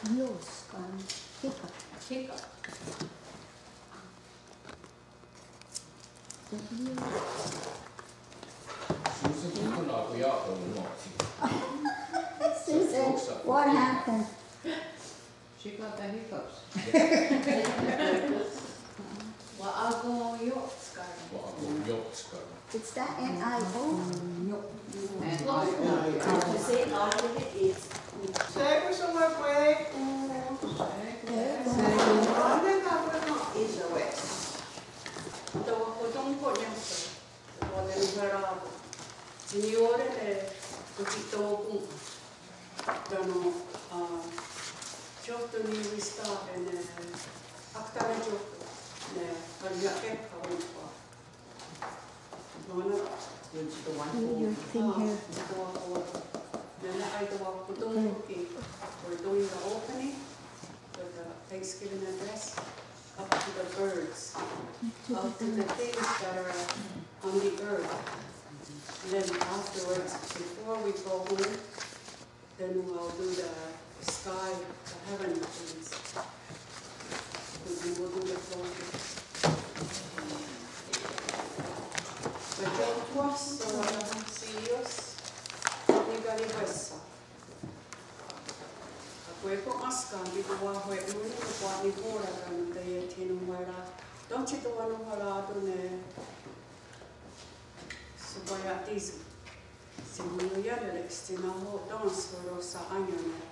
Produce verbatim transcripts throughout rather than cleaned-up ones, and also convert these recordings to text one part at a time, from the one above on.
Dios, um, hiccup. Hiccup. Susan, what happened? She got the hiccups. Wa'akoió'tskare. Wa'akoió'tskare. It's that N I O. N I O. If you say it out of it, it's Shé:kon wa'kwé:kon. Shé:kon. Shé:kon. Wa'kwé:kon. Is the way. Tewahontón:ko' niónkton. Tewahontón:ko' niónkton. Tsi niió:re ne tó:ti' tó:kon. Tánon, ah, tióhton niwísta ne, eh, ákta ne tióhton ne kaniakéhkha ónhkwa. Your thing here. Nè:ne aitewahontón:ko' ki, we're doing the opening with the Thanksgiving address, up to the birds, up to the things that are on the earth. And then afterwards, before we go home, then we'll do the sky, the heaven things. And then we'll do the closing. Wa'kehsà:ke tsi í:se' nika'nistén:ha. Akwé:kon énska tsi tewahwe'nón:ni nonkwa'nikòn:ra tánon' teiethinonhwerá:ton, tsi tewahwe'nón:ni ne Shonkwaia'tíson. Tsi niyà:rare' tsi nahò:ten' só:rosa' aión:ne',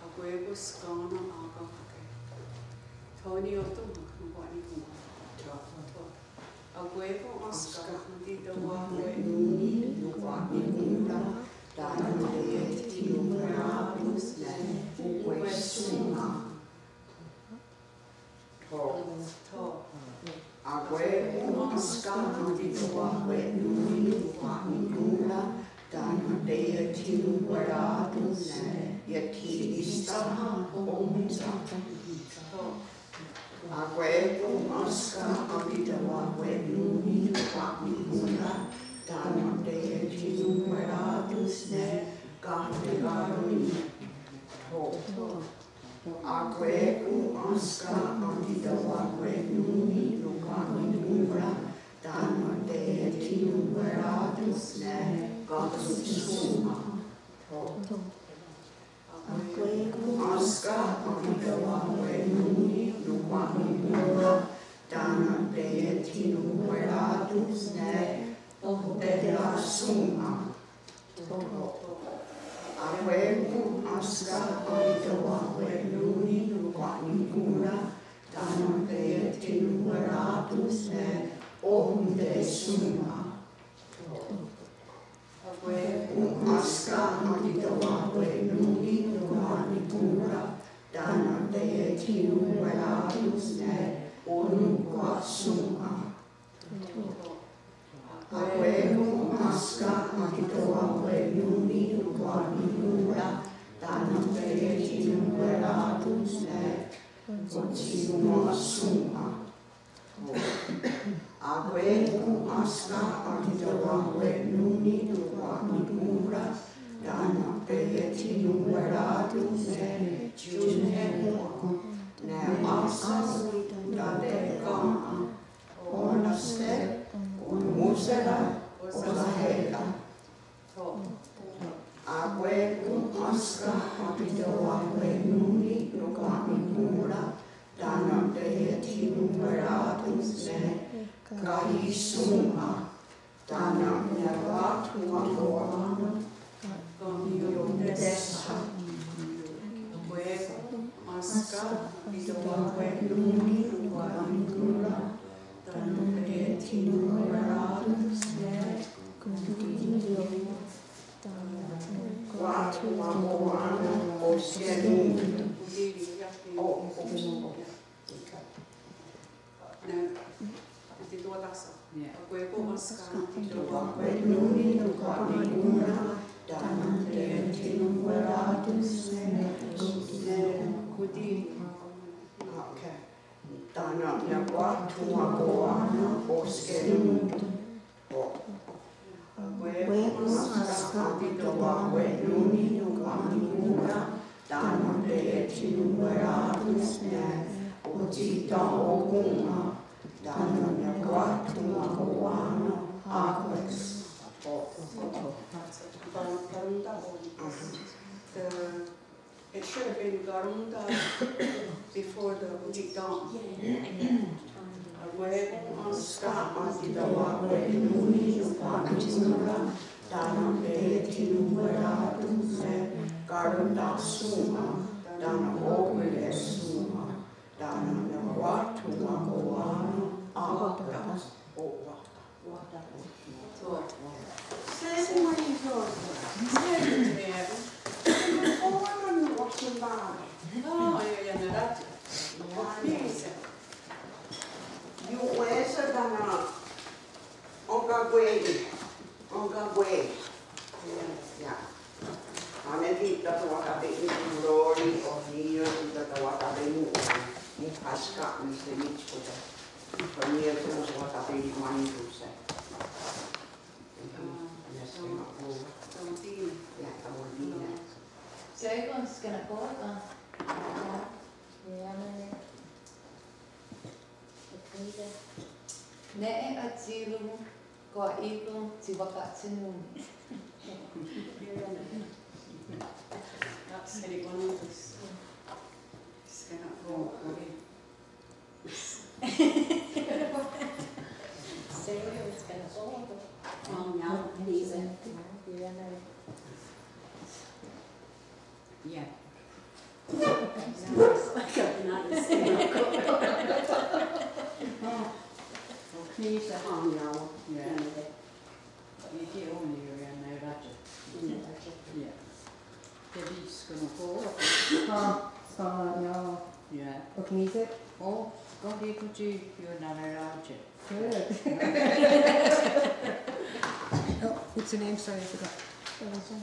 akwé:kon skennèn:'a kákhake. Tho ní:ioht nonkwa'nikòn:ra. Akwé:kon énska tsi tewahwe'nón:ni nonkwa'nikòn:ra tánon' teiethinonhwerá:tons ne okwehshòn:'a. Tho. Tho. Akwé:kon énska tsi tewahwe'nón:ni nonkwa'nikòn:ra tánon' teiethinonhwerá:tons ne iethi'nisténha ohwéntsia. Tho. Akwé:kon énska tsi tewahwe'nón:ni nonkwa'nikòn:ra tánon' teiethinonhwerá:tons ne kahnekarón:ni. Tho. Tho. Akwé:kon énska tsi tewahwe'nón:ni nonkwa'nikòn:ra tánon' teiethinonhwerá:tons ne katsótson'shòn:'a. Tho. Akwé:kon énska tsi tewahwe'nón:ni nonkwa'nikòn:ra tánon' teiethinonhwerá:tons ne ohte'tenhsòn:'a. Tho. Akwé:kon énska tsi tewahwe'nón:ni nonkwa'nikòn:ra tánon' teiethinonhwerá:tons ne ohonte'shòn:'a. Tho. Akwé:kon énska tsi tewahwe'nón:ni nonkwa'nikòn:ra tánon' teiethinonhwerá:tons ne ononkwa'shòn:'a. Tho. Akwé:kon énska tsi tewahwe'nón:ni nonkwa'nikòn:ra tánon' teiethinonhwerá:tons ne otsi'nonhwe'shòn:'a. Tho. Akwé:kon énska tsi tewahwe'nón:ni nonkwa'nikòn:ra tánon' teiethinonhwerá:tons ne tionhén:kon ne áhsen tate'kèn:'a. Ó:nen ste', ononhóhsera, osahè:ta. Tho. Akwé:kon énska tsi tewahwe'nón:ni nonkwa'nikòn:ra tánon' teiethinonhwerá:tons ne kahi'shòn:'a tánon' ne wa'thowako'wá:nen ken' niiotéhsa. Akwé:kon énska tsi tewahwe'nón:ni nonkwa'nikòn:ra tánon' teiethinonhwerá:tons ne kontírio tánon' ne wa'thowako'wá:nen oskenón:ton. Ó:, oskenón:ton. Akwé:kon énska tsi tewahwe'nón:ni nonkwa'nikòn:ra tánon' teiethinonhwerá:tons ne kontírio. Okay. Tánon' ne wa'thowako'wá:nen oskenón:ton. Ó:, akwé:kon énska tsi tewahwe'nón:ni nonkwa'nikòn:ra tánon' teiethinonhwerá:tons thinon'weratónhsne otsi'tèn:kon, tánon ne kwah thonwakowá:nen á:kwes. It should have been karón:ta before the otsi'tèn:. Awè:kon énska ati'tawa'wennón:ni nonkwa'tsón:ra, tánon ne thinon'weratónhsne karón:ta'shòn:'a, tánon ókwirehshòn:'a, tánon ne kwah thonwakowá:nen á:kwes. Io'wé:sen tánon' enkakwé:ni, enkakwé:ni. Tánon' ne ki' tewakateri'nón:ni oh ní:ioht ki' tewakateri'nón:ni, ni' énska nihstemítskwaten. Kanié:tho tewakateri'wá:nonhse'. Shé:kon skenen'kó:wa. Nè:'e atsì:ron' kwah í:kon tsi wakatshennón:ni. Skenen'kó:wa. Shé:kon skenen'kó:wa. Yeah. Yeah. Iekiió:ni ioiánere. Yeah. Tepi skenen'kó:wa. Ken skenen'kó:wa? Yeah. Okní:se'. Oh, ken ki' tsi ioiánere. Good. Oh, what's your name? Sorry, I forgot. Kawísata.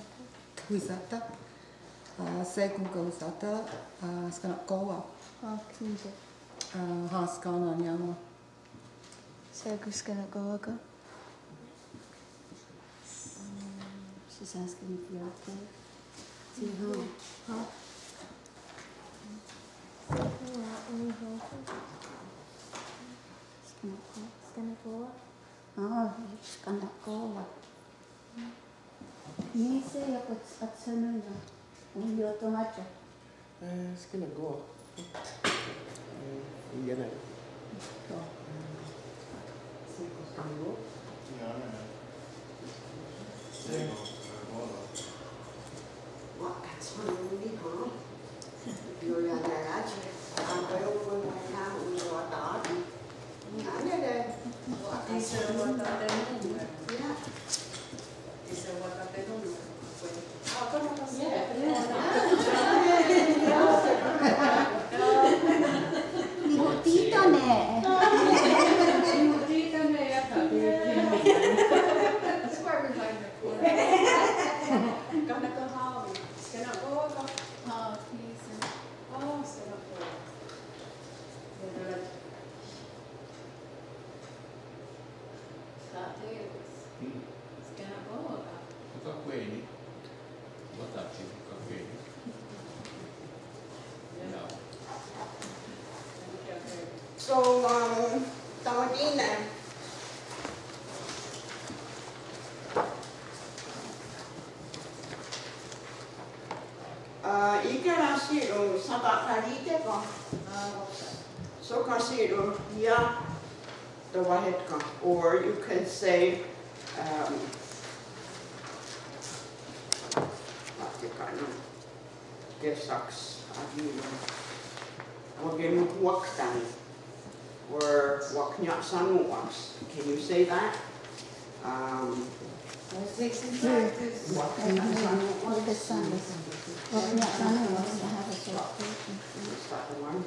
Kawísata. Uh, shé:kon Kawísata. Uh, skenen'kó:wa. Okní:se'. Uh, hen skén:nen iá:wen. Shé:kon skenen'kó:wa. She's asking if you're okay. Shé:kon. Huh? Skenen'kó:wa. Skenen'kó:wa. Ah, skenen'kó:wa. Ní:se' iakotsón:na. Ohiió:ton' á:ti'. Eh, skenen'kó:wa. Eh, ioiánere. Shé:kon skenen'kó:wa. Ioiánere. Shé:kon skenen'kó:wa. Nikontí:ton' ne. Nikontí:ton' ne. Kanekehà:wi. Skenen'kó:wa. Oh, skenen'kó:wa. Skenen'kó:wa. Enkakwé:ni. Watashi, enkakwé:ni. Yeah. So, um, tánon' ne. Ah, í:kehre shé:kon, shaka'karí:te' ken? Shé:kon shé:kon, yeah. Tewahétken. Or you can say, um, á:tia'ke' ken, kéhsaks, á:tia'ke'. Wakenonhwáktani. Or waknia'sanòn:waks. Can you say that? Um, Let's take some practice. Waknia'sanòn:waks. Waknia'sanòn:waks. I have a short version. Is that the one?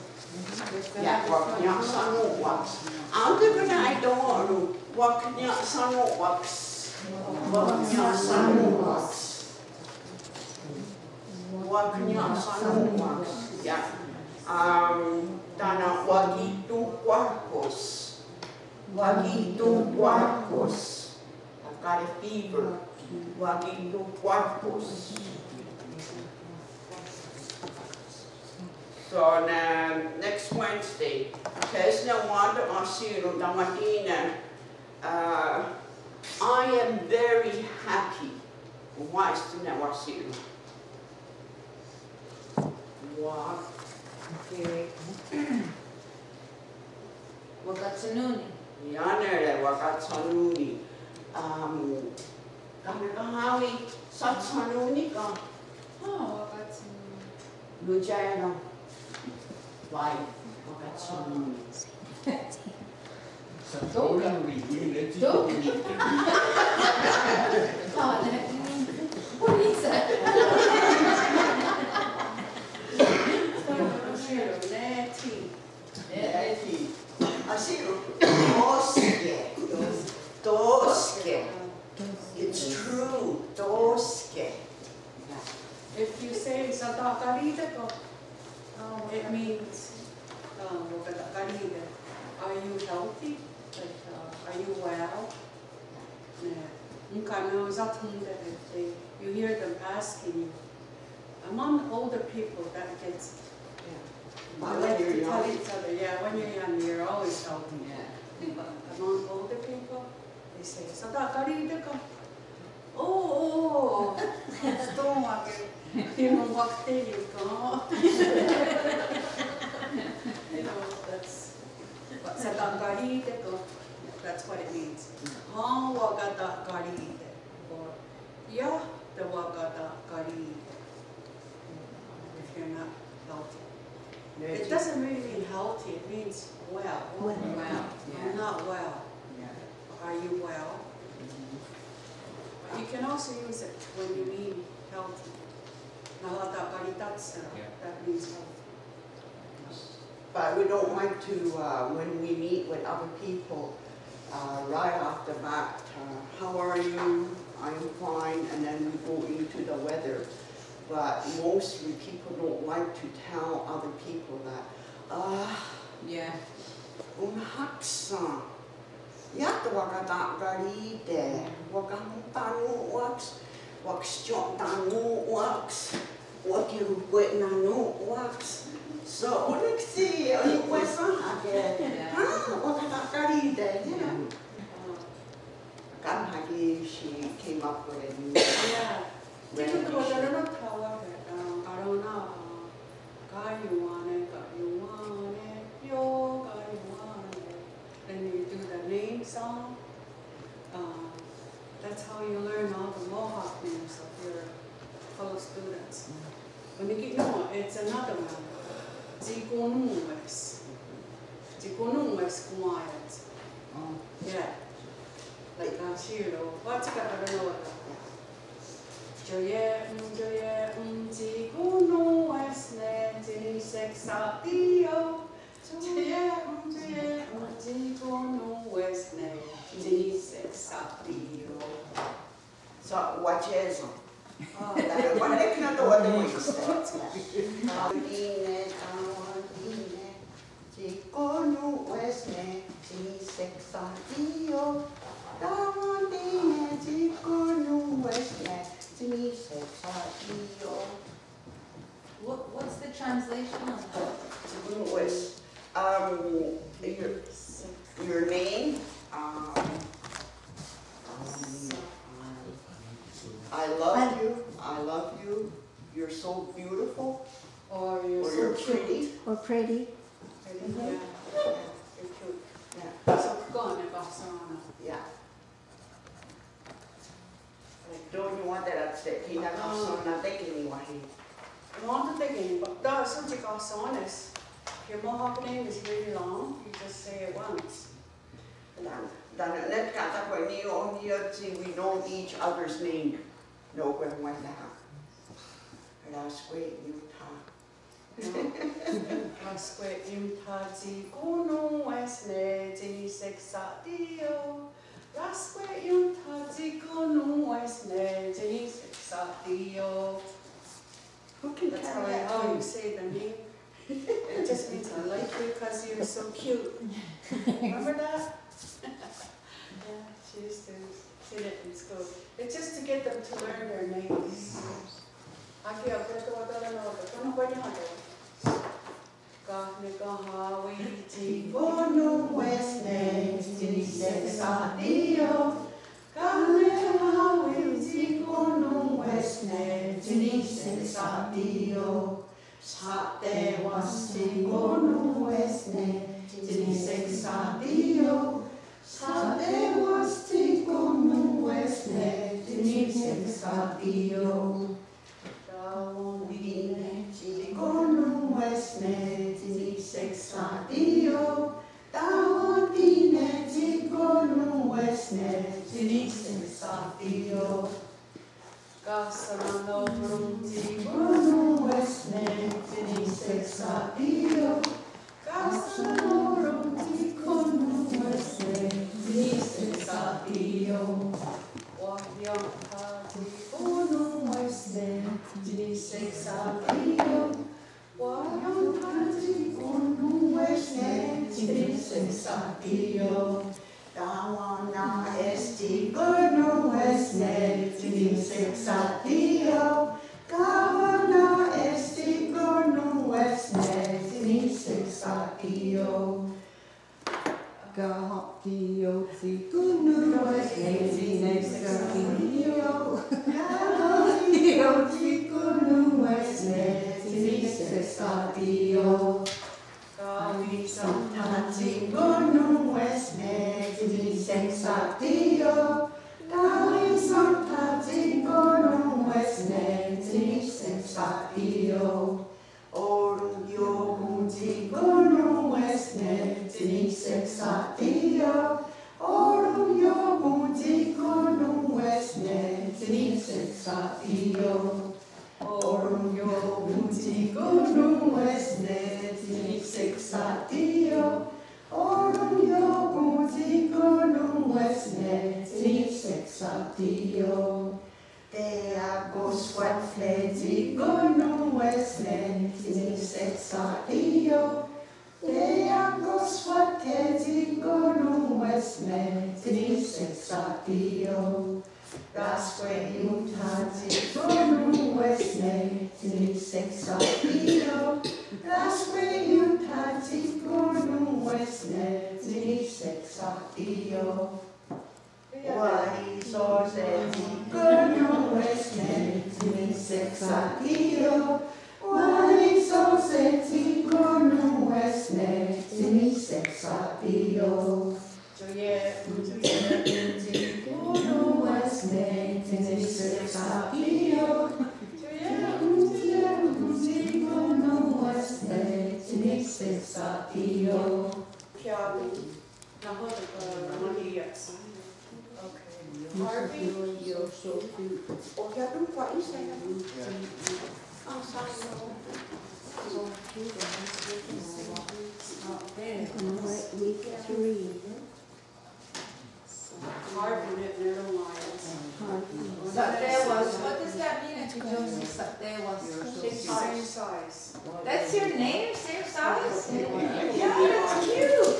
Yeah, waknia'sanòn:waks. Auntie, can I don't want to. Waknia'sanòn:waks. Waknia'sanòn:waks. Waknia'sanòn:waks. Yeah. Um, tánon' wakitonhkwáhkos. Wakitonhkwáhkos. I've got a fever. Wakitonhkwáhkos. So, um, next Wednesday, Tesla Wanda Asiro Damadina, uh, I am very happy. Why is the Asiro? Wa. Okay. Wakatshennón:ni. Iá:nere wakatshennón:ni. Um, Kana kahá:wi, satshennón:ni ken? Oh, wakatshennón:ni. Luciano. Why? Wakatshennón:ni. Satshennón:ni. Tó. Tó. What is that? Neti. Neti. Así, tó:ske. Tó:ske. It's true. Tó:ske. If you say, "Sata'karí:te ken?" It means, um, "Wakata'karí:te." Are you healthy? Like, uh, are you well? Yeah. Nè:'e, nè:'e, you hear them asking you. Among older people, that gets, yeah. But when you're young, you like to tell each other, yeah, when you're young, you're always healthy. Yeah. But among older people, they say, "Sata'karí:te ken?" Oh, oh, oh. Don't worry. You know what they you go. You know, that's what, "Sata'karí:te ken?" That's what it means. Hen wakata'karí:te. Or, "Iah tewakata'karí:te." If you're not healthy. It doesn't really mean healthy, it means well. Well. Well. Yeah. I'm not well. Yeah. Are you well? Mm-hmm. But you can also use it when you mean healthy. Nahò:ten karí:tats, yeah, that means healthy. But we don't like to, uh, when we meet with other people, uh, right off the bat, uh, "How are you?" "I'm fine," and then we go into the weather. But mostly people don't like to tell other people that, uh, yeah, "Ó:nen háksen." Iah tewakata'karí:te, wakahontennòn:waks, wakatstenòn:waks, wakeronhkwe'nón:waks. So, ó:nenk tsi onihkwéshenhake. Há, wakata'karí:te, yeah. Kanhake, she came up with a new. Yeah. Rendition. Karó:nen, kaiowá:nen, kaiowá:nen, io, kaiowá:nen. Then you do the name song. Um, that's how you learn all the Mohawk names of your fellow students. Wé:ne ki' nòn:wa, it's another one. Tsi konòn:we's. Tsi konòn:we's konwá:iats. Oh. Yeah. Like, uh, Shiro. What's it got? I don't know what that. Tioié:ron, tioié:ron, tsi konòn:we's ne tsi niseksa'tí:io. Tioié:ron, tioié:ron, tsi konòn:we's ne tsi niseksa'tí:io. So, watch it. Oh. Tánon' ne kí:ken tánon' ne wísk. Tánon' ne, tánon' ne, tsi konòn:we's ne tsi niseksa'tí:io. Tánon' ne, tsi konòn:we's ne tsi niseksa'tí:io. What, what's the translation of that? Tsi konòn:we's. Um, your, your name, um, um, I love you, I love you, you're so beautiful, or you're so pretty. Or pretty. Pretty, yeah. Yeah, you're cute. Yeah. So, kó:nen ne kahsèn:na. Yeah. Don't you want that upset? He not also not taking you, he. I want to take him, but that's what you call soreness. If your Mohawk name is really long, you just say it once. Tánon', tánon' ne ká:ti' kwe' ni' oh ni' tsi we know each other's name. No, kwe' wá:nen. Last week, Utah. Last week, Utah, tsi konòn:we's ne tsi niseksa'tí:io. Last week, Utah, tsi konòn:we's ne tsi niseksa'tí:io. Who can carry that tune? That's how I, how you say the name. It just means I like you 'cause you're so cute. Remember that? Yeah, she used to sing it in school. It's just to get them to learn their names. Aki, akwé:kon wa'thén:ton ne wá:ton, kó:nen kwah nihò:ten. Satí:io, ká:ti' tsi konnòn:we's ne tsi nihsek satí:io. Sha'té:wa's tsi konnòn:we's ne tsi nihsek satí:io. Sha'té:wa's tsi konnòn:we's ne tsi nihsek satí:io. Tá:ti' ne tsi konnòn:we's ne tsi nihsek satí:io. Tá:ti' ne tsi konnòn:we's ne tsi nihsek satí:io. Kahsonò:ron tsi konnòn:we's ne tsi nihsek satí:io. Kahsonò:ron tsi konnòn:we's ne tsi nihsek satí:io. Wahyontha tsi konnòn:we's ne tsi nihsek satí:io. Wahyontha tsi konnòn:we's ne tsi nihsek satí:io. Tá:wa nà:'e tsi konnòn:we's ne tsi nihsek satí:io. Tá:wa nà:'e tsi konnòn:we's ne tsi nihsek satí:io. Kahentí:io tsi konnòn:we's ne tsi nihsek satí:io. Kahentí:io tsi konnòn:we's ne tsi nihsek satí:io. Kawíshontha tsi konnòn:we's ne tsi nihsek satí:io. Kawíshontha tsi konnòn:we's ne tsi nihsek satí:io. Oronhió:kon tsi konnòn:we's ne tsi nihsek satí:io. Oronhió:kon tsi konnòn:we's ne tsi nihsek satí:io. Oronhió:kon tsi konnòn:we's ne tsi nihsek satí:io. Oronhió:kon tsi konnòn:we's ne tsi nihsek satí:io. Teiakóskwathe tsi konnòn:we's ne tsi nihsek satí:io. Teiakóskwathe tsi konnòn:we's ne tsi nihsek satí:io. Raskwe'iontha tsi konnòn:we's ne tsi nihsek satí:io. Raskwe'iontha tsi konnòn:we's ne tsi nihsek satí:io. Wa'ì:so's tsi konnòn:we's ne tsi nihsek satí:io. Wa'ì:so's tsi konnòn:we's ne tsi nihsek satí:io. Tioié:kon tsi konnòn:we's ne tsi nihsek satí:io. Tioié:kon tsi konnòn:we's ne tsi nihsek satí:io. Kiabi. Nahò:ten, uh, Ramani, yes. Okay. Harvey. Oh, yeah, don't quite say that. Oh, sorry. Week three. Harvey, never mind. Harvey. What does that mean? Same size. Same size. That's your name? Same size? Yeah, that's cute.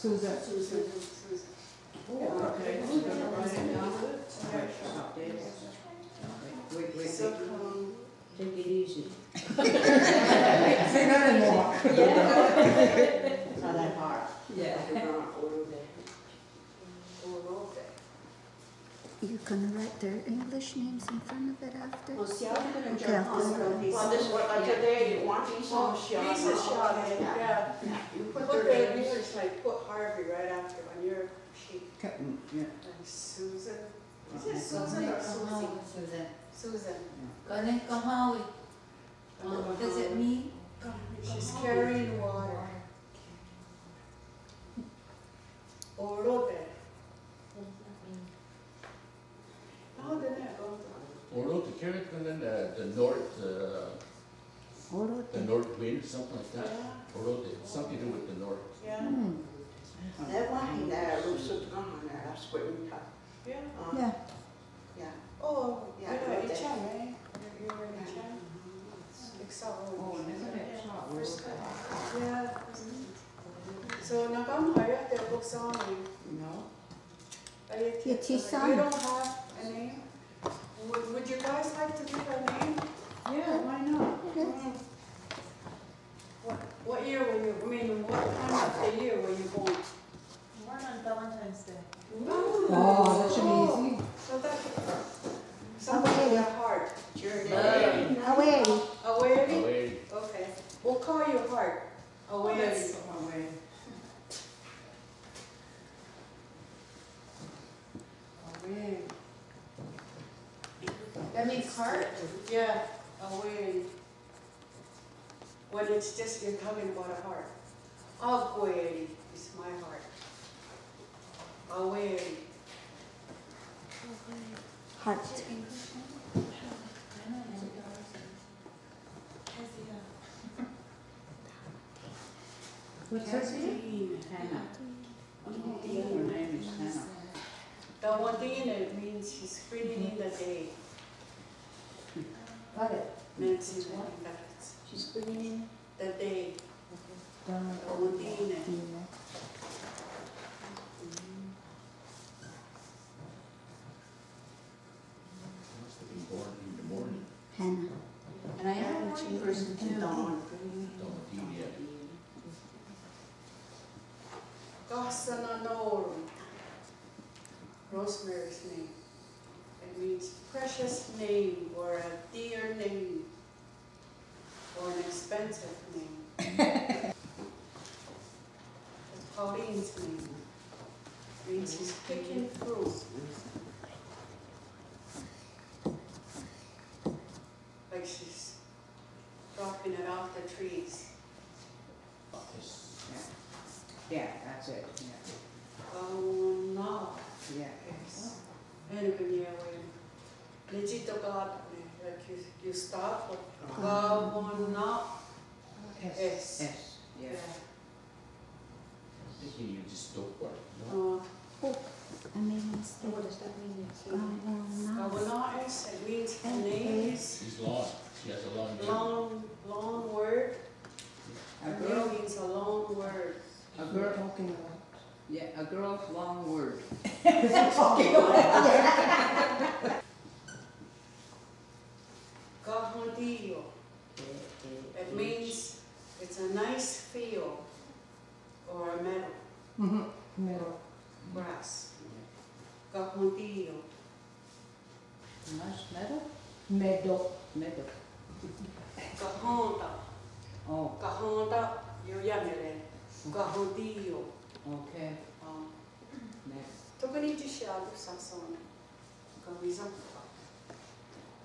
Susan. Susan. Susan. Take it easy. Say nothing more. Not that hard. Yeah. You're gonna write their English names in front of it after? Well, see, I was gonna Okay, jump on after. Well, this one, like, today, you want these on? Oh, these is Shawna, yeah. You put their names. Look at this, like, put Harvey right after on your sheet. Cut, mm, yeah. And Susan. Is it Susan or Susie? Susan. Susan. Kane'e kahá:wi. What does it mean? She's carrying water. Orote. Orote, carry it, and then the, the north, uh, the north wind, something like that. Yeah. Orote, something to do with the north. Yeah. Yeah. Yeah. Oh, yeah, right there. You're, you're in China, right? You're, you're in China? Oh, isn't it? Yeah. So, nakamohaia'tehón:se'. No. Iethi'shá:nen. We don't have a name. Would, would you guys like to give a name? Yeah, why not? Mm. What, what year were you, I mean, what time of the year were you born? Born on Valentine's Day. Ooh. Oh, that's amazing. So that, somebody with a heart. Aweri. Aweri? Aweri. Okay. We'll call you Heart. Aweri. Oh, that's so Aweri. Aweri. That means heart? Yeah, aweri. When it's just, you're talking about a heart. Aweri is my heart. Aweri. Heart. What's her name? Hannah. Her name is Hannah. Tawentì:ne means she's bringing in the day. Got it. Nancy Wong, got it. She's bringing in the day. Okay. Tawentì:ne. Must have been born in the morning. Hannah. And I am a morning person too. Dawn. Dawn, yeah. Kahsananó:ron. Rosemary's name. It means precious name or a dear name. Or an expensive name. Pauline's name means she's picking fruit. Like she's dropping it off the trees. Yeah. Yeah, that's it. Yeah. Kawenná'. Yeah. Yes. Ennekeniá:wen. Ne tsi tóka' ne, like you, you stop. Kawenná'. S. S. Yeah. Yeah. Thinking you just don't work, no? Uh, Oh, I made a mistake. What does that mean? Kawenná'. Kawenná' is, it means her name is She's long. She has a long name. Long, long word. A girl. Her name means a long word. A girl. Talking a lot. Yeah, a girl's long word. Talking a lot. Kahentì:io. It means it's a nice field or a meadow. Mm-hmm. Meadow. Grass. Kahentì:io. Nice meadow? Meadow. Meadow. Kahén:ta. Oh. Kahén:ta ioiánere. Kahentì:io. Okay. Um, Meadow. 特に自社のさその Kamisama.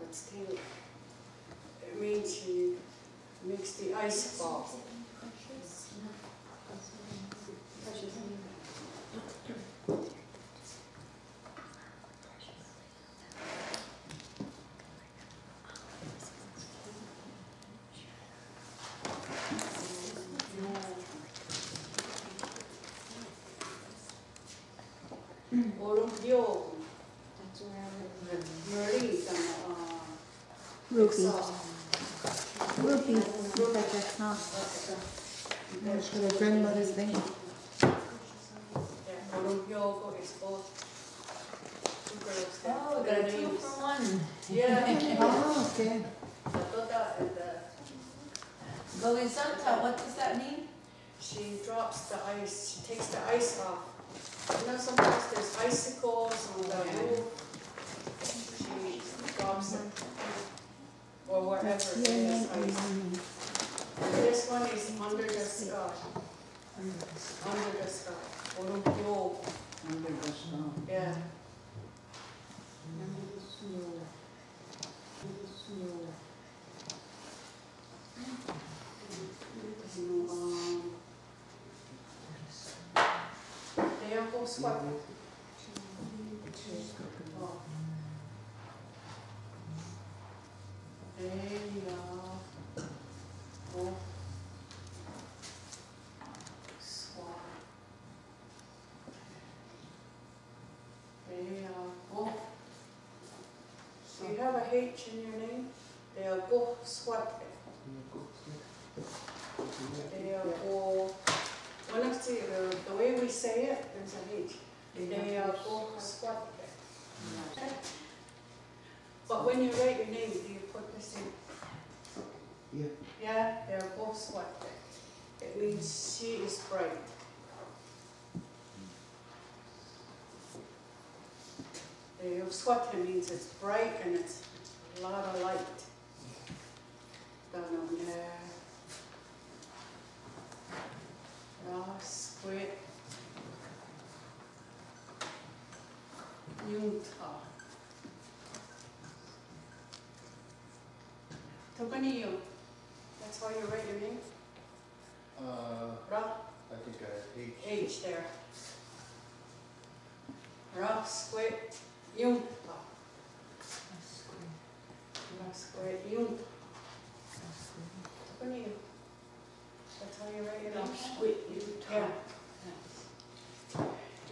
Let's do it. It means she makes the ice fall. Oronkió:ko. Marie, uh, Ruby. Ruby. That's her. That's her grandmother's name. Yeah, Oronkió:ko is both two girls. Oh, they're two for one. Yeah. Oh, okay. Satota and, uh, Golisanta, what does that mean? She drops the ice. She takes the ice off. You know, sometimes there's icicles on the roof. She drops it. Or wherever it is ice. And this one is under the sky. Under the sky. Oronkió:ko. Under the sky. Yeah. Under the snow. Under the snow. Te akohswá:te. Te akohswá:te. Te akoh- Do you have a H in your name? Te akohswá:te. They are all, when I say the, the way we say it, there's an H. They are all squat. But when you write your name, do you put this in? Yeah. Yeah, they're both squat. It means she is bright. The squat means it's bright and it's a lot of light. Tánon' ne rahskwé' nión:ta. Tóka' ní:ioht. That's how you write your name? Uh, Rah. I think I have H. H there. Rahskwé' nión:ta. Rahskwé' nión:ta. Tóka' ní:ioht. That's how you write your name? Rahskwé' nión:ta. Yeah.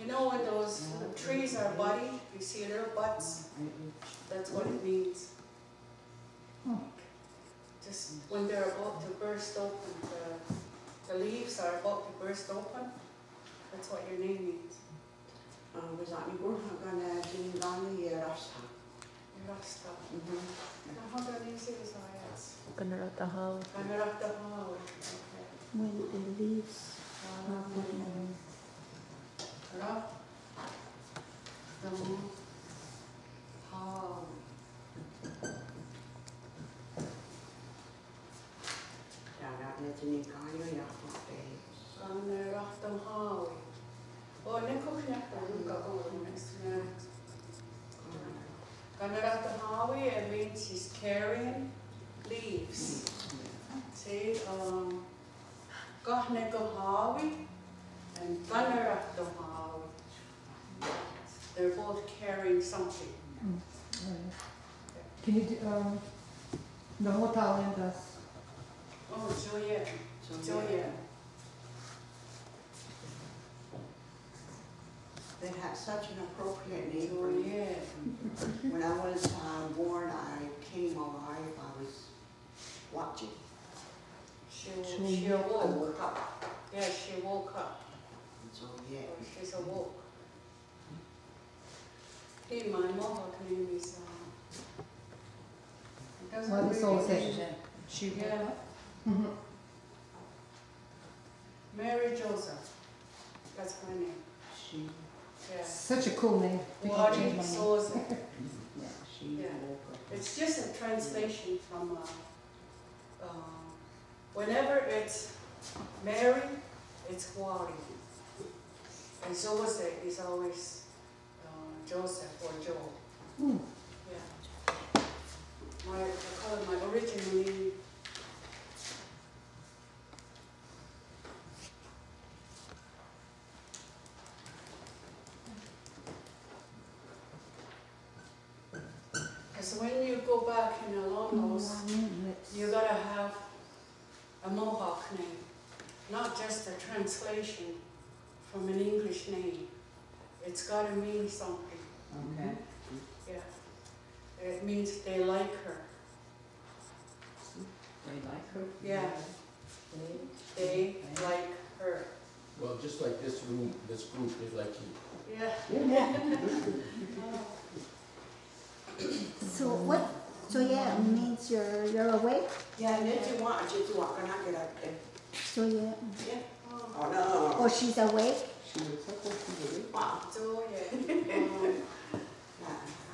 You know when those trees are budding, you see little buds? That's what it means. Just when they're about to burst open, the, the leaves are about to burst open, that's what your name means. Wísk ne kón:ha ken ne tsi niká:ien ne iehráhstha. Iehráhstha. Ken ne tsi niká:ien ne iehráhstha? Ken ne rahtahá:wi. Ken ne rahtahá:wi. Okay. When the leaves are falling. Rahtahá:wi. Ken ne tsi niká:ien ne iehráhstha. Ken ne rahtahá:wi. Oh, ne kó: ken ne rahtahá:wi, it means she's carrying leaves. See, um, ken ne kahá:wi and ken ne rahtahá:wi. They're both carrying something. Can you do, um, nahò:ten tánon' tánon'? Oh, Juliet. Juliet. That had such an appropriate name for me. Juliet. When I was, uh, born, I came alive. I was watching. She, she awoke. I woke up. Yeah, she woke up. Juliet. Oh, she's awoke. Hey, my Mohawk name is, uh, it doesn't really exist. She woke up. Mary Joseph. That's my name. She. Yeah. Such a cool name. Wari Joseph. Yeah, she woke up. It's just a translation from, uh, uh, whenever it's Mary, it's Wari. And Joseph is always, uh, Joseph or Joe. Yeah. My, I call it my original name. Because when you go back in a longhouse, you gotta have a Mohawk name, not just a translation from an English name. It's gotta mean something. Okay. Yeah. It means they like her. They like her? Yeah. They like her. Well, just like this room, this group, they like you. Yeah. So what? So yeah, it means you're, you're awake? Yeah, and if you want, if you want, we're not gonna get up there. So yeah. Yeah. Oh, no. Oh, she's awake? She wakes up when she's awake. Wow. So yeah.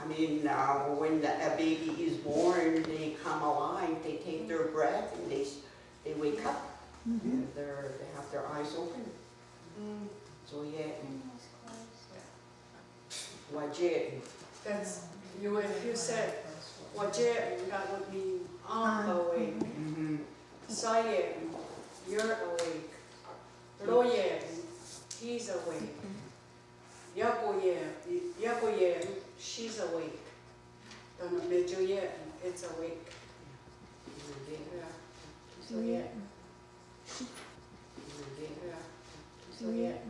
I mean, uh, when the, a baby is born, they come alive, they take their breath, and they, they wake up, and they're, they have their eyes open. So yeah. Wa'ye'. That's, you, if you said, wa'ye', that would mean I'm awake. Saye', you're awake. Roye', he's awake. Yakoye', Yakoye', she's awake. Tánon' ne Juliet, it's awake. Yeah. Juliet. Yeah. Juliet.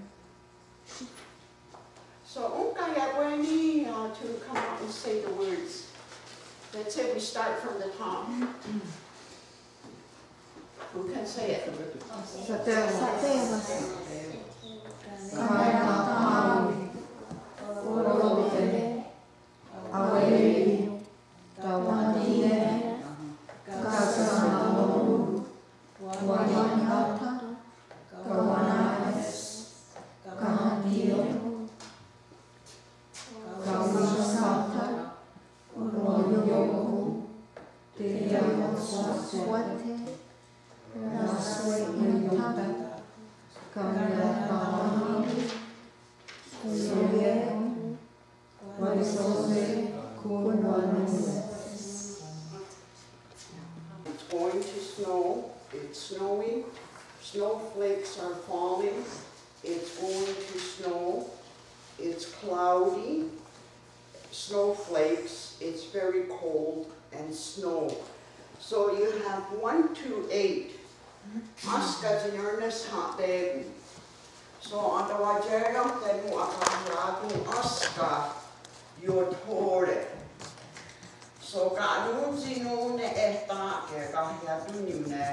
So, ónhka ia'wé:ni, uh, to come out and say the words. Let's say we start from the top. Who can say it? Satewáhs. Satewáhs. Kahiatá:wi. Orò:ten. Awé:ri. Tawentí:re. Kasahnó:ron. Wa'eniwá:ta. Kawená:ies. Kahentiión:ko. Kawisténhta. Oió:ko. Teiakohswáthe. Rahswé:nionhta. Kahiatá:wi. Oió:ko. Wa'isóse. Konwanohswá:tes. It's going to snow. It's snowing. Snowflakes are falling. It's going to snow. It's cloudy. Snowflakes. It's very cold. And snow. So you have one to eight. Énska tsi nón:we sahahté:kon. So, ente wa'ì:ron' tánon' akahiá:ton' énska iothó:re'. So, ka' nón: tsi nón:we ehtà:ke kahiá:ton' nón: ne.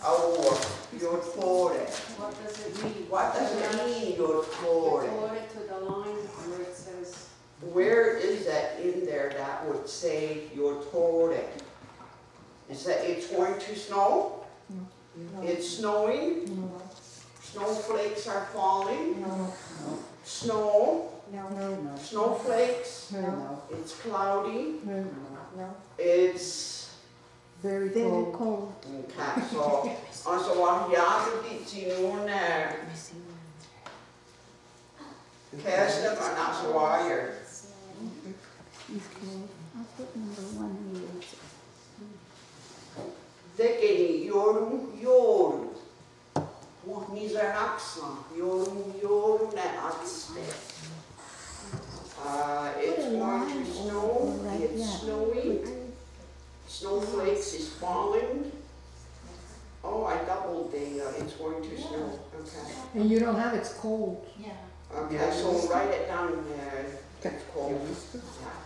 Aó:wa, iothó:re'. What does it mean? What does it mean, iothó:re'? Refer it to the line where it says Where is that in there that would say iothó:re'? Is that it's going to snow? No. It's snowing? No. Snowflakes are falling? No. Snow? No. No. Snowflakes? No. It's cloudy? No. No. It's very cold. Very cold. Okay, so, énska wahiá:ton' ki' tsi nón:we. Cast them on us wire. Okay, I'll put number one here. Tékeni ioronhió:ron. Wenhniseráksen ioronhió:ron ne átste. Uh, it's going to snow. It's snowing. Snowflakes is falling. Oh, I doubled the, uh, it's going to snow. Okay. And you don't have, it's cold. Yeah. Okay, so write it down, uh, it's cold. Yeah.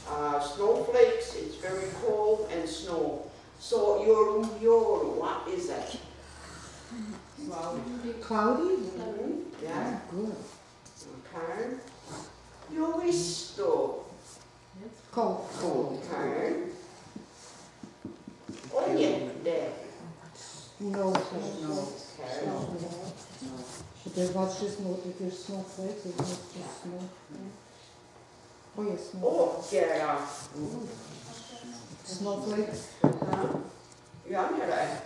Uh, snowflakes, it's very cold and snow. So, ioronhió:ron, what is it? Cloudy. Cloudy? Mm-hmm. Yeah. Oh, good. Okay. Iohwísto. Cold. Cold. Okay. Ó:nen'te'. Snow. Snow. Okay. Snow. But there's not just snow, if there's snowflakes, there's not just snow. Oh, yeah, snow. Ó:kera. Snowflakes. Iá:nere'.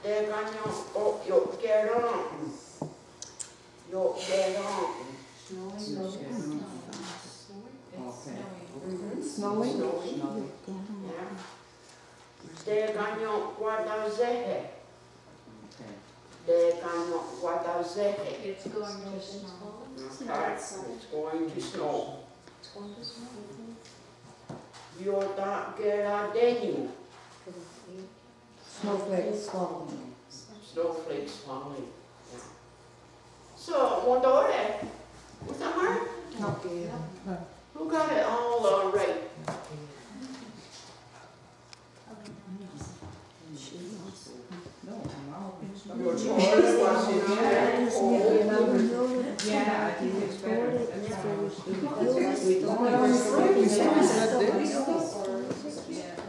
Tekaniió:re'. Io'kerèn:'en. Io'kerèn:'en. Snowing. Mm-hmm. Snowing? Snowing. Yeah. Tekaniió:re'. Tekaniió:re'. It's going to snow. Okay, it's going to snow. Iotakera'ténion. Snowflakes falling. Snowflakes falling. Yeah. So, montò:re'. Who's that, Mark? Okay. Who got it all, uh, right?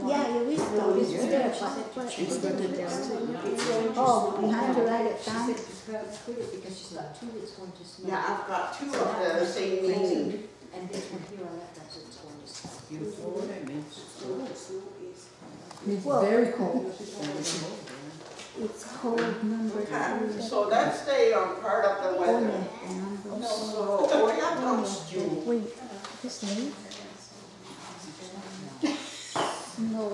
Yeah, you read it. Oh, you have to write it down. Yeah, I've got two of the same meaning. And this one here, I left that, so it's going to stop. It's very cold. It's cold, number two. Okay, so that's the, um, part of the weather. So, oh yeah, comes June. Wait, this name? No.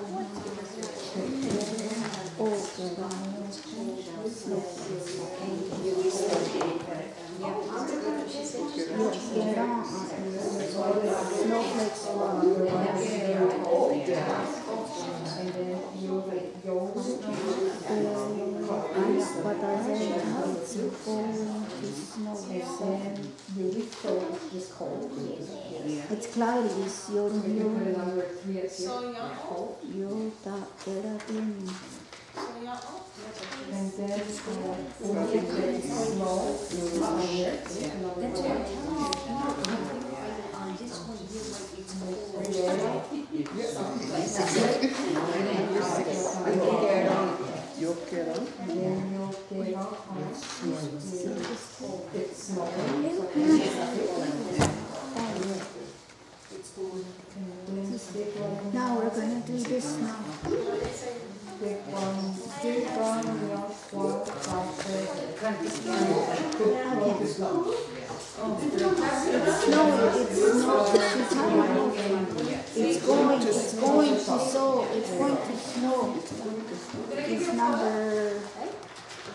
Oh, It's cloudy, it's your, your, your, that, that, that, And then, uh, when it gets snow, Yo quiero. And then yo quiero, uh, it's snowing. Now we're gonna do this now. No, it's not. It's going, it's going to snow. It's going to snow. It's number,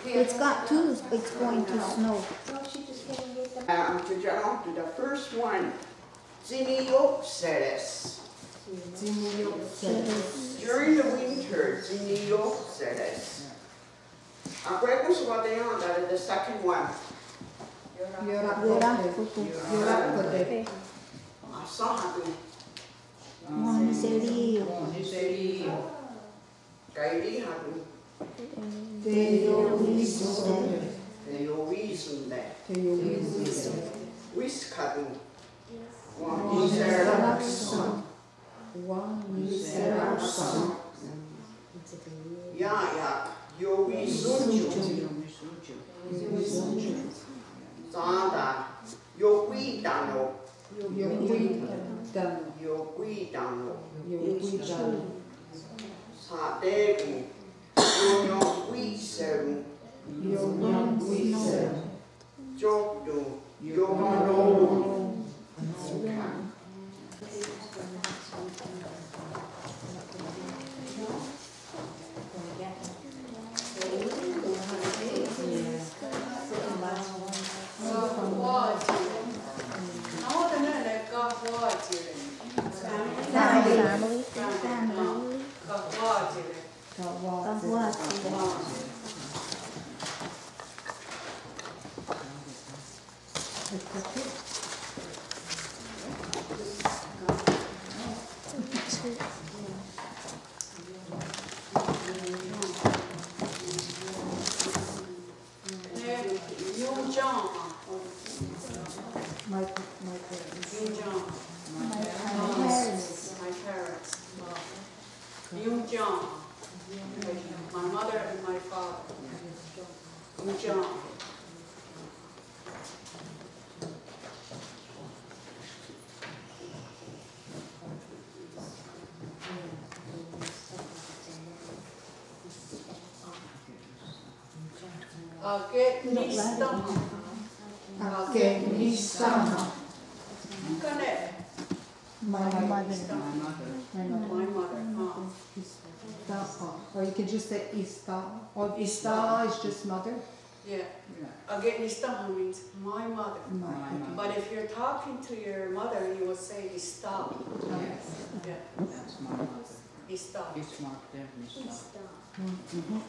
it's got two, it's going to snow. Uh, to jump on to the first one. Tsi niiohsè:re's. Tsi niiohsè:re's. During the winter, tsi niiohsè:re's. Akwé:kon sewaterièn:'a the second one. Iorakote. Iorakote. Ahsénhaton. Wenhniserí:io. Kaieríhaton. Teiowísonte. Teiowísonte. Teiowísonte. Wískhaton. Wenhniseráksen. Wenhniseráksen. Ià:ia'k. Iowisóntie. Iowisóntie. Tsá:ta. Iokwí:tano'. Iokwí:tano'. Iokwí:tano'. Iokwí:tano'. Sha'té:kon. Iononkwí:seron. Iononkwí:seron. Tióhton. Iokanó:ron. Family. Family. Kahwà:tshire. Kahwà:tshire. Yun John. My, my parents. Yun John. My parents. My parents. Yun John. My mother and my father. Yun John. Ake'nisténha. Ake'nisténha. Ká:ti'? My mother. My mother. My mother. Ísta'. Or you can just say ísta'. Or ísta' is just mother. Yeah. Yeah. Ake'nisténha means my mother. My mother. But if you're talking to your mother, you will say ísta'. Yes. Yeah. That's my mother. Ísta'. Ísta'. Mm-hmm.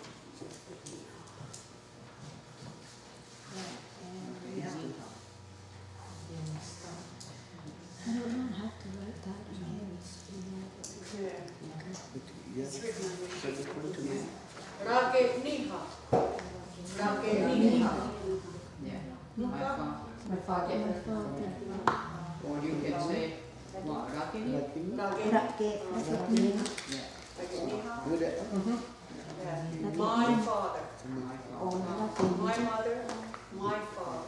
I don't know how to write that. Rake'níha. Rake'níha. Yeah. My father. My father. Or you can say, what, rake'ní? Rake'ní. Rake-, rake'ní. Yeah. Rake'níha. Mm-hmm. Yeah. My father. My father. My mother, my father.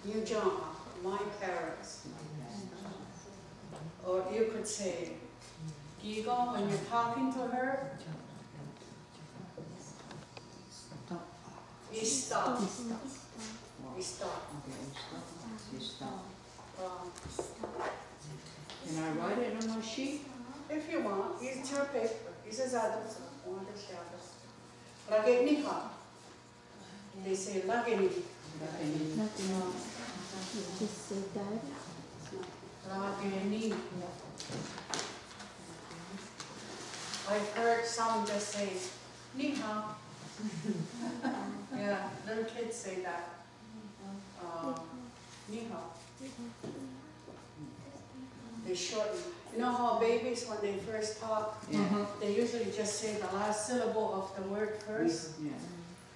Yun John, my parents. Or you could say, Kiko, when you're talking to her, ísta'. Ísta'. Ísta'. Um, can I write it on my sheet? If you want, it's your paper. Í:se' satò, satò. Rake'níha. They say rake'ní. Rake'ní. Just say that. Rake'ní. I've heard some just say, "Ni hao." Yeah, little kids say that. Um, "Ni hao." They shorten. You know how babies, when they first talk, yeah, they usually just say the last syllable of the word first? Yeah.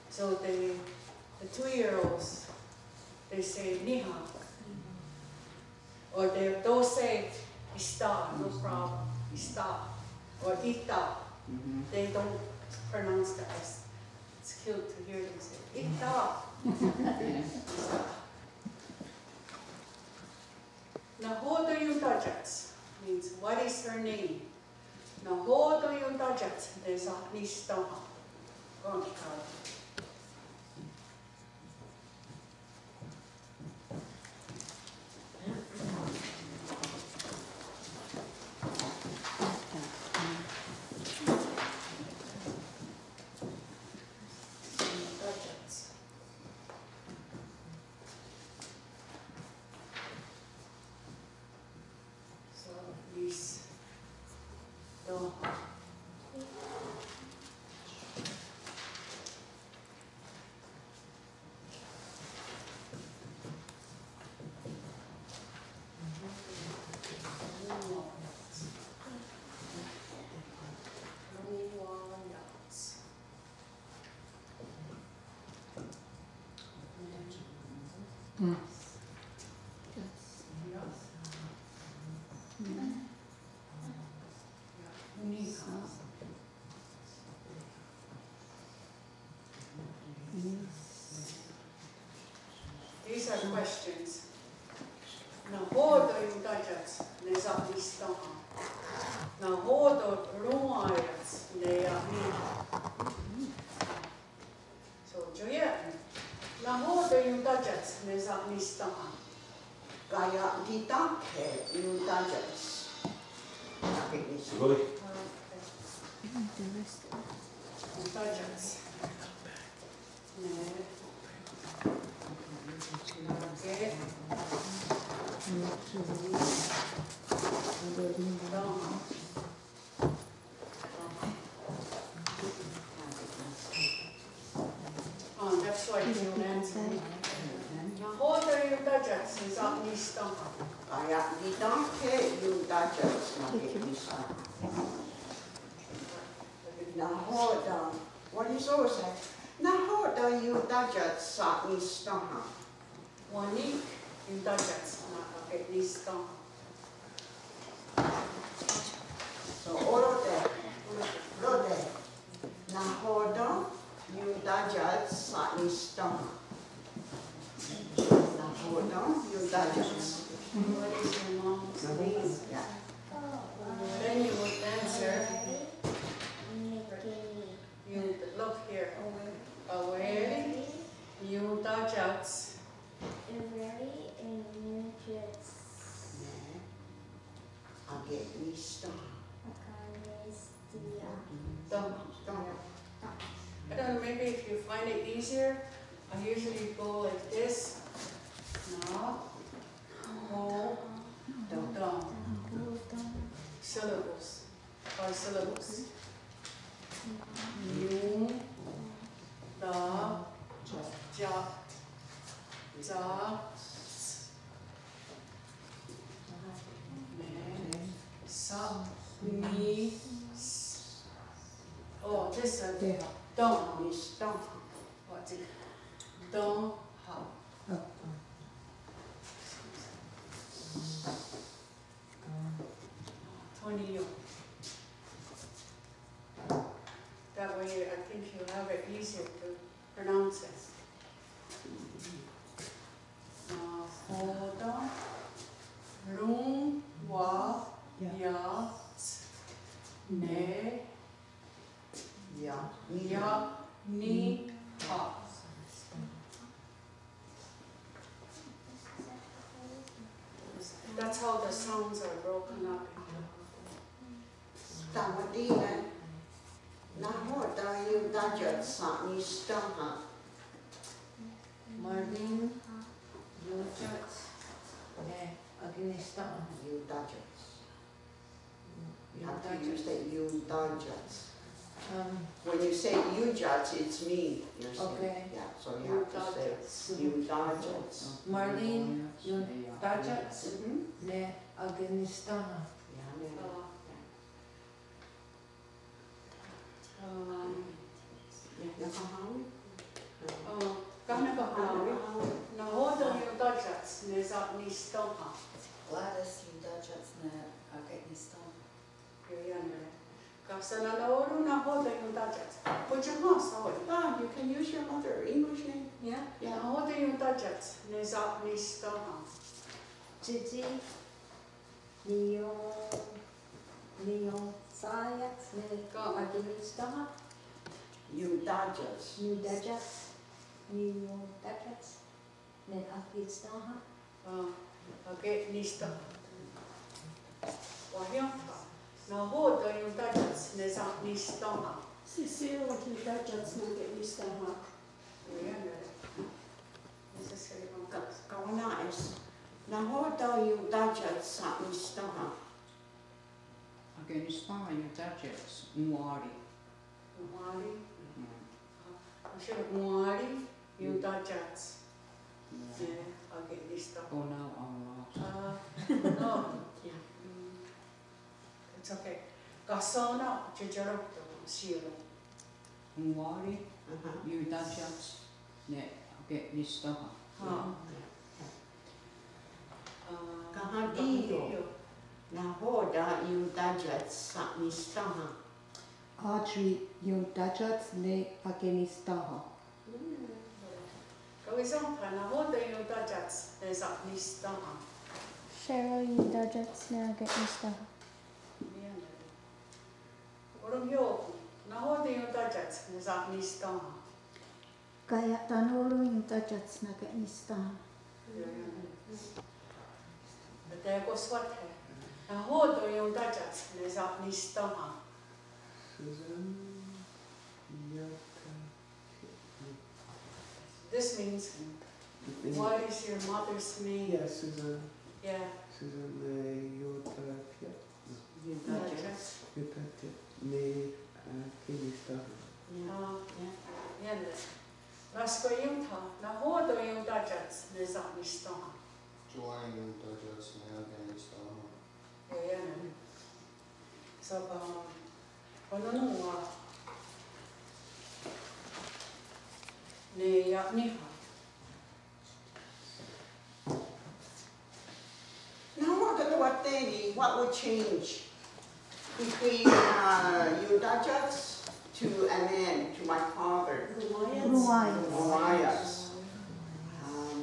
So they, the two-year-olds, they say, "Niha." Or they, they'll say, "Ista, no problem. Ista." Or "Ita." They don't pronounce the S. It's cute to hear them say, "Ita." Ita. Nahò:ten iontátiats means, "What is her name?" Nahò:ten iontátiats ne sa'nisténha. Kón:ka. These are questions. Nahò:ten iontátiats ne sa'nisténha. Nahò:ten ronwá:iats ne ia'níha. So, tioié:ri. Nahò:ten iontátiats ne sa'nisténha. Kaia'titákhe iontátiats. Iontátiats. Ne. Nahò:ten. Oh, that's why you don't answer. Nahò:ten iontátiats ne sa'nisténha. Kaia'titákhe iontátiats ne sa'nisténha. Nahò:ten. What is always that? Nahò:ten iontátiats sa'nisténha. Wenhní:k iontátiats ne sa'nisténha. So, ó:rote'. Ó:rote'. Nahò:ten iontátiats sa'nisténha. Nahò:ten iontátiats. What is your mom's name? Yeah. Then you would answer. You look here. Away. Iontátiats. Away and iontátiats. Ake'nisténha. Ake'nisténha. Tó:ka'. Tó:ka'. I don't know, maybe if you find it easier, I usually go like this. Nahò:ten. Syllables. Five syllables. Iontátiats. Sa'. Ni. Oh, this is a. Tó:ha. Tó:ha. What's it? Tó:ha. Tó:ha. That way, I think you'll have it easier to pronounce it. Nahò:ten ronwá:iats ne ia'níha. That's how the sounds are broken up. Tánon' ne, nahò:ten iontátiats sa'nisténha. Marlene, iontátiats ne ake'nisténha. Iontátiats. How do you say iontátiats? Um, when you say iontá:yats, it's me you're saying. Okay. Yeah, so you have to say iontá:yats. Iontá:yats. Marlene, iontá:yats, mm-hmm, ne ake'nisténha. Yeah, yeah. Um, yeah, yeah, uh-huh. Uh, ká:nen kahá:wi. Nahò:ten iontá:yats ne sa'nisténha. Gladys, iontá:yats ne ake'nisténha. Ioiánere. Káhsen nanò:ron nahò:ten iontá:yats. Put your hands away. Ah, you can use your mother English name. Yeah. Yeah. Nahò:ten iontá:yats ne sa'nisténha. Tsitsi, niion, niiontá:yats ne ake'nisténha. Iontá:yats. Iontá:yats. Niiontá:yats ne ake'nisténha. Ah, ake'nisténha. Wahiénha. Nahò:ten iontá:yats ne sa'nisténha. Cecile, iontá:yats ne ake'nisténha. Ka-, kawenna's. Nahò:ten iontá:yats sa'nisténha. Ake'nisténha iontá:yats, òn:wá:ri. Òn:wá:ri. Mm. Ah, òn:wá:ri, iontá:yats. Yeah. Eh, ake'nisténha. Oh, no, oh, no. Ah, no. Yeah. Mm. It's okay. Káhsen, tsi, tsi, tsi. Òn:wá:ri, uh-huh, iontá:yats ne ake'nisténha. Ah. Ah, Kahentí:'on. Nahò:ten iontá:yats sa'nisténha. Audrey, iontá:yats ne ake'nisténha. Kawishénha, nahò:ten iontá:yats ne sa'nisténha. Cheryl, iontá:yats ne ake'nisténha. Ioiánere. Oronhió:kon, nahò:ten iontá:yats ne sa'nisténha. Kaia'tanó:ron iontá:yats ne ake'nisténha. Ioiánere. Atekhó:swathe, nahò:ten iontá:yats ne sa'nisténha. Susan, iontá:yats. This means, what is your mother's name? Yeah, Susan. Yeah. Susan, uh, iontá:yats. Iontá:yats. Iontá:yats ne ake'nisténha. Ah, yeah. Ioiánere. Last question, nahò:ten iontá:yats ne sa'nisténha. Joanne, iontá:yats ne ake'nisténha. Ioiánere. So, um, oh, nòn:wa ne ia'níha. Nahò:ten iontá:yats, what would change between, uh, iontá:yats to, and then to my father? Ronwá:iats. Ronwá:iats. Ronwá:iats. Um,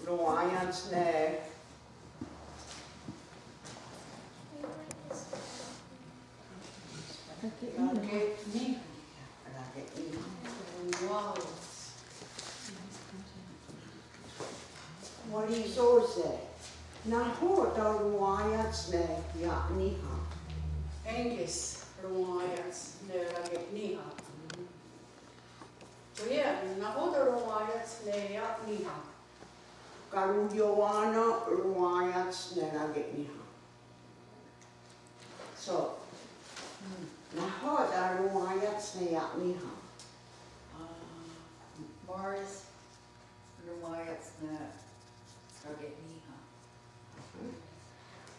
Ronwá:iats ne. Rake'níha. Rake'níha. Ronwá:iats. Wa'nisó:se. Nahò:ten ronwá:iats ne ia'níha. Angus ronwá:iats ne rake'níha. Tó:ka', nahò:ten ronwá:iats ne ia'níha. Karonhiawén:na ronwá:iats ne rake'níha. So, nahò:ten ronwá:iats ne ia'níha. Ah, Morris ronwá:iats ne rake'níha.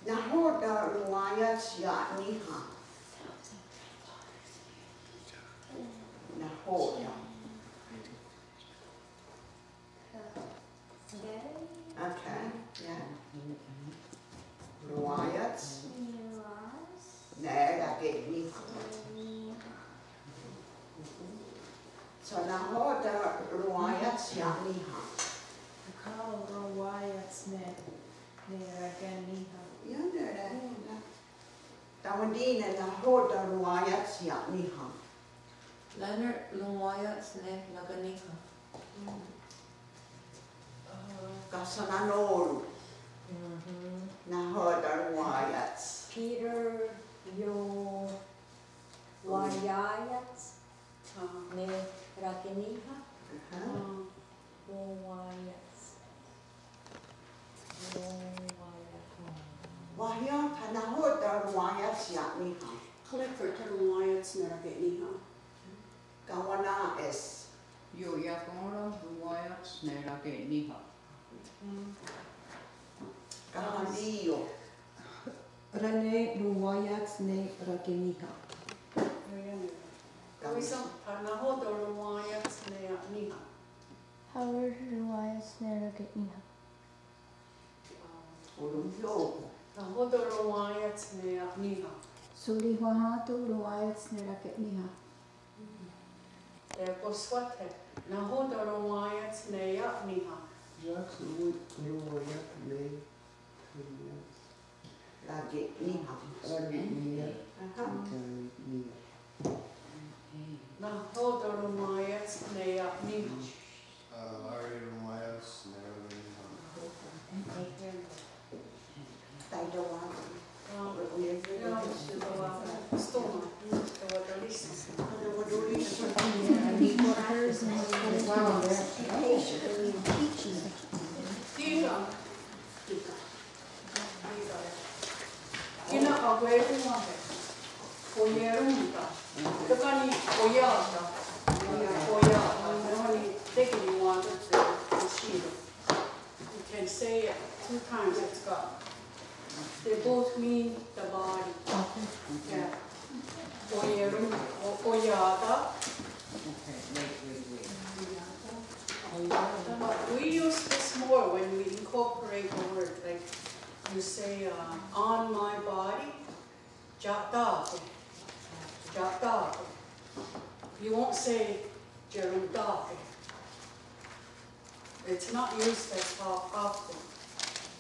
Nahò:ten ronwá:iats ia'níha. Nahò:ten. Okay, yeah. Ronwá:iats ne rake'níha. So nahò:ten ronwá:iats ia'níha. Ronwá:iats ne, ne rake'níha. Ioiánere. Tawendí ne nahò:ten ronwá:iats ia'níha. Leonard ronwá:iats ne rake'níha. Káhsen nanò:ron. Mhm. Nahò:ten ronwá:iats. Peter ronwá:iats ne rake'níha. Aha. Ronwá:iats. Ronwá:iats. Wahiáh, nahò:ten ronwá:iats ia'níha. Clifford ronwá:iats ne rake'níha. Kawaná:es. Ioiakón:ra ronwá:iats ne rake'níha. Kahaní:io. Rene ronwá:iats ne rake'níha. Kawísa, nahò:ten ronwá:iats ne a'níha. Howard ronwá:iats ne rake'níha. Nahò:ten ronwá:iats ne a'níha. Só:ri wahá:ton ronwá:iats ne rake'níha. Teiohswáthe, nahò:ten ronwá:iats ne a'níha. Jacques ronwá:iats ne rake'níha. Rake'níha. Rake'níha. Ajá. Rake'níha. Nahò:ten ronwá:iats ne a'níha. Larry ronwá:iats ne rake'níha. Taitewaka. Stoma. Tewatolíhson. Tewatolíhson. Tí:ken. Kí:ken. Kí:ken. Kí:ken akwé:kon wáhi. Oierón:ta. Tóka' ni' oià:ta. Oià:ta. Nahò:ten ni' tékeni wá:ton tsi oshì:ron. You can say it two times, it's God. They both mean the body. Okay. Yeah. Oieron, o-, oià:ta. Okay, wait, wait, wait. But we use this more when we incorporate the word, like you say, uh, on my body, ia'tá:ke, ia'tá:ke. You won't say, ierontá:ke. It's not used as o-, often,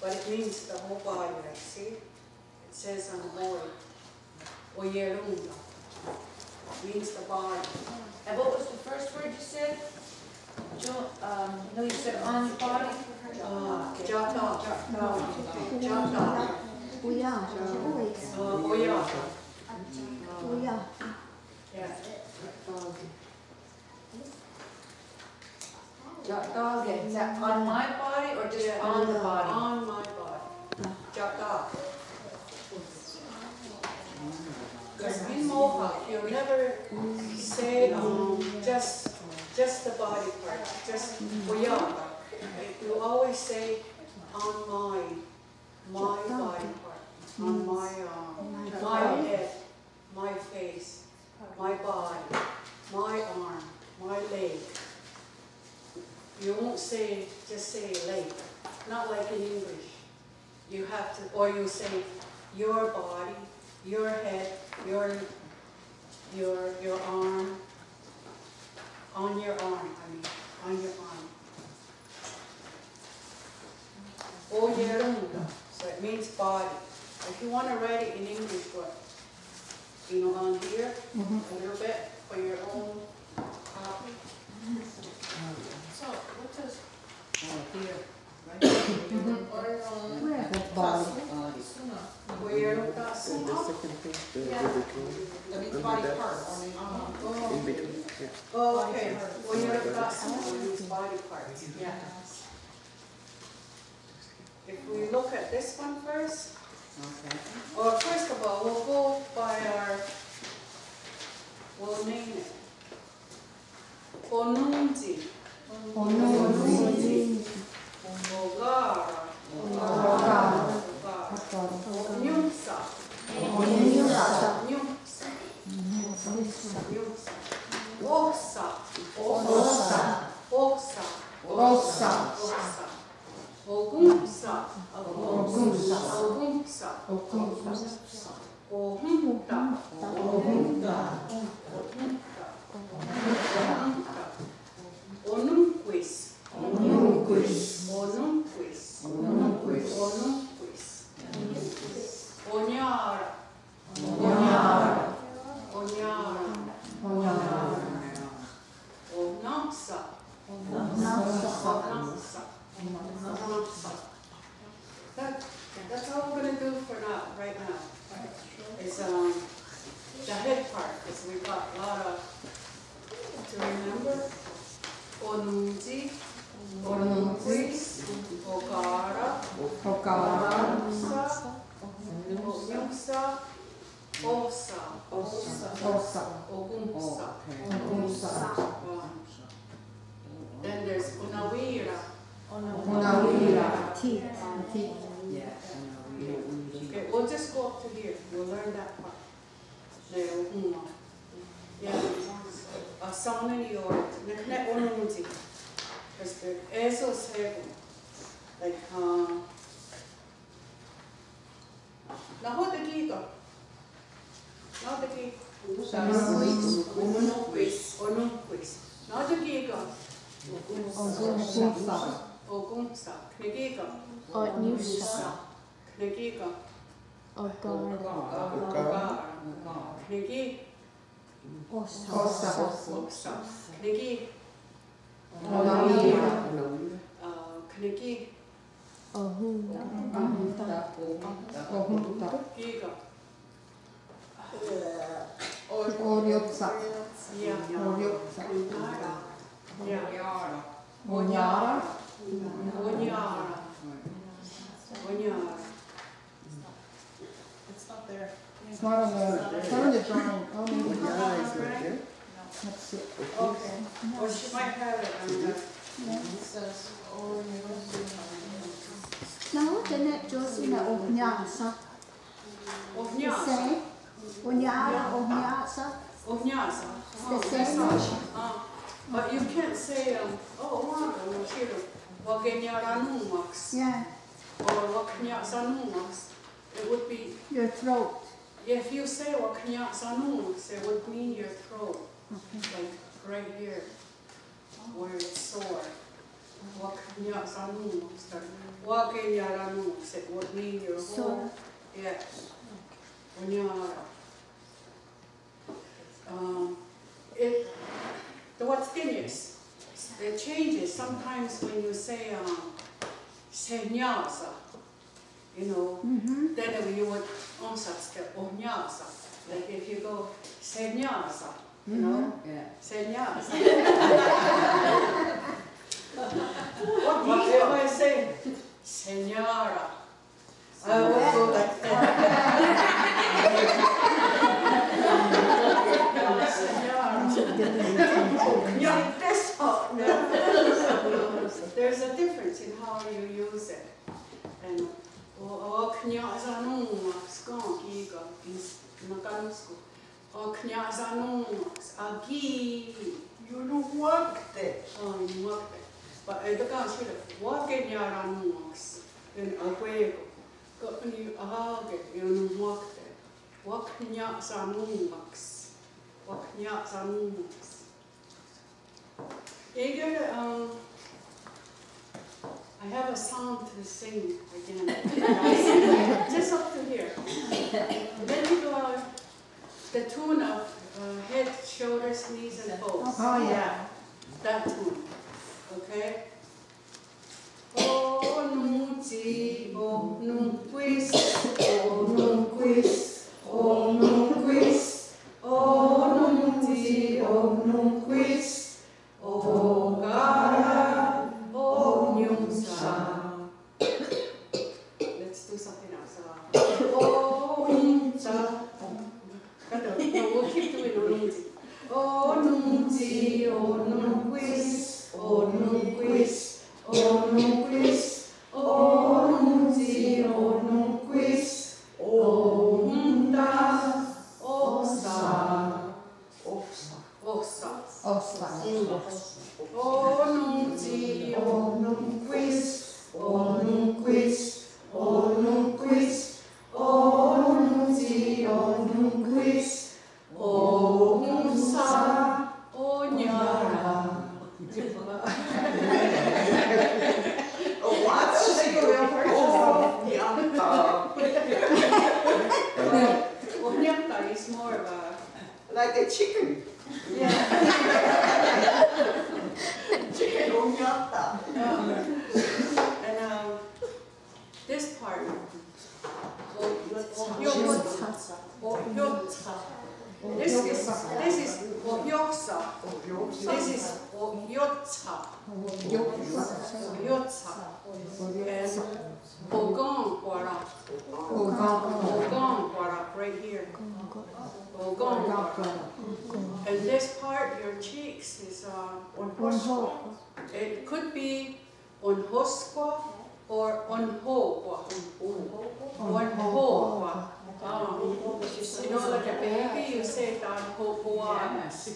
but it means the whole body, like, see? It says on the board, oierón:ta. Means the body. And what was the first word you said? Jo-, um, no, you said on the body? Uh, ia'tá:ke. Ia'tá:ke. Oià, oià. Uh, oià. Oià. Yeah. Ia'tá:ke. Is that on my body or just on the body? On my body. Ia'tá:ke. Because in Mohawk, you never say, um, just, just the body part, just oià:ta. You always say, on my, my body part, on my, uh, my head. My face, my body, my arm, my leg. You won't say, just say leg. Not like in English. You have to, or you say your body, your head, your, your, your arm, on your arm, I mean, on your arm. Oierón:ta. So it means body. If you want to write it in English, what? You know, on here, a little bit for your own copy. So, what does, oh, here, right? Where is that body? Body. Oierón:tasónha. The second thing, the, the between. Under that. In between, yeah. Oh, okay. Oierón:tasónha means body parts. Yeah. If we look at this one first, okay. Or first of all, we'll go by our, we'll name it. Onòn:tsi. Onòn:tsi. Okà:ra. Okà:ra. Okà:ra. Onniónhsa. Onniónhsa. Onniónhsa. Óhsa. Óhsa. Óhsa. Óhsa. Óhsa. Okónhsa. Okónhsa. Okónhsa. Okónhsa. Ohónhta. Ohónhta. Ohónhta. Ohónhta. Onónhkwis. Onónhkwis. Onónhkwis. Onónhkwis. Onónhkwis. Onià:ra. Onià:ra. Onià:ra. Onià:ra. Ohnénhsa. Ohnénhsa. Ohnénhsa. Ohnénhsa. That, that's all we're gonna do for now, right now. It's, um, the head part, 'cause we got a lot of, to remember. Onòn:tsi, onòn:kwis, okà:ra, okà:ra, onniónhsa, onniónhsa, óhsa, Ó:sa. Ó:sa. Okónhsa. Okónhsa. Then there's onawí:ra. Onawí:ra. Teeth. Teeth. Yeah, onawí:ra. Okay, we'll just go up to here. We'll learn that part. Nè:'e ohón:wa. Yeah. Ahsoneniió:rats. Nè:'e, nè:'e ononón:tsi. Because there, eso shé:kon. Like, uh, Nahò:ten kí:ken? Nahò:ten kí:ken? Onónhkwis. Onónhkwis. Nahò:ten kí:ken? Okónhsa. Okónhsa. Nè:'e kí:ken? Oniónhsa. Nè:'e kí:ken? Oká:ra. Oká:ra. Nè:'e kí:ken? Ó:sa. Ó:sa. Ó:sa. Nè:'e kí:ken? Onawí:ra. Ah, nè:'e kí:ken? Ohón:ta. Ohón:ta. Kí:ken? Oreótsa. Yeah. Oreótsa. Yeah. Oniá:ra. Oniá:ra. Oniá:ra. It's not there. It's not on the, it's not on the drawing. Oh, maybe. Yeah, it's right there. Let's see. Okay. Well, she might have it on the. It says, oh, you don't see it on the. Nahò:ten ne Josina ohniá:sa. Ohniá:sa. Same. Oniá:ra, ohniá:sa. Ohniá:sa. It's the same. Oh, that's not, uh, but you can't say, um, oh, oh, no, no, no, no. Wakeniaranòn:waks. Yeah. Or wakenia'sanòn:waks. It would be your throat. If you say wakenia'sanòn:waks, it would mean your throat. Okay. Like right here, where it's sore. Wakenia'sanòn:waks. Wakeniaranòn:waks, it would mean your whole. Sore. Yeah. Oniá:ra. Um, it, the, what's thing is, it changes sometimes when you say, um, seniá:sa, you know, then you would answer the ohniá:sa. Like if you go, seniá:sa, you know, seniá:sa. What if I say, seniá:ra? I would go like that. There's a difference in how you use it. And, oh, oh, knia'sanòn:waks, kí:ken, in, in Kanónsko. Oh, knia'sanòn:waks, oh, ki. Iononhwákte'. Oh, iononhwákte'. But, eh, tóka' shira, wakeniaranòn:waks. Then akwé:kon. Ka' ni' ahá:ke' iononhwákte'. Waknia'sanòn:waks. Waknia'sanòn:waks. Í:kare, um, I have a song to sing again. Just up to here. Then you go out the tune of, uh, head, shoulders, knees, and toes. Oh, yeah. That tune. Okay? Onón:tsi, onónhkwis, onónhkwis, onónhkwis, onón:tsi, onónhkwis, oká:ra, oniónhsa. Let's do something else. Uh, oniónhsa. No, no, we'll keep doing onón:tsi. Onón:tsi, onónhkwis, onónhkwis, onónhkwis, onón:tsi, onónhkwis, oón:ta, óhsa. Óhsa. Óhsa. Óhsa. Onón:tsi, onónhkwis, onónhkwis, onónhkwis, onón:tsi, onónhkwis, oónhsa, oniá:ra. Oh, what's she doing? Oh, yeah. Oniá:ta is more of a Like a chicken. Yeah. Chicken oniá:ta. And, um, this part, o-, o-, ohiótsa. Ohiótsa. This is, this is ohióhsa. This is ohiótsa. Ohiótsa. And Okèn:kwara. Okèn. Okèn:kwara, right here. Okèn. Onhóskwa. It could be onhóskwa or onhó:kwa. Onhó:kwa. Ah, you know, like a baby, you say, "Tahonhó:kwa's."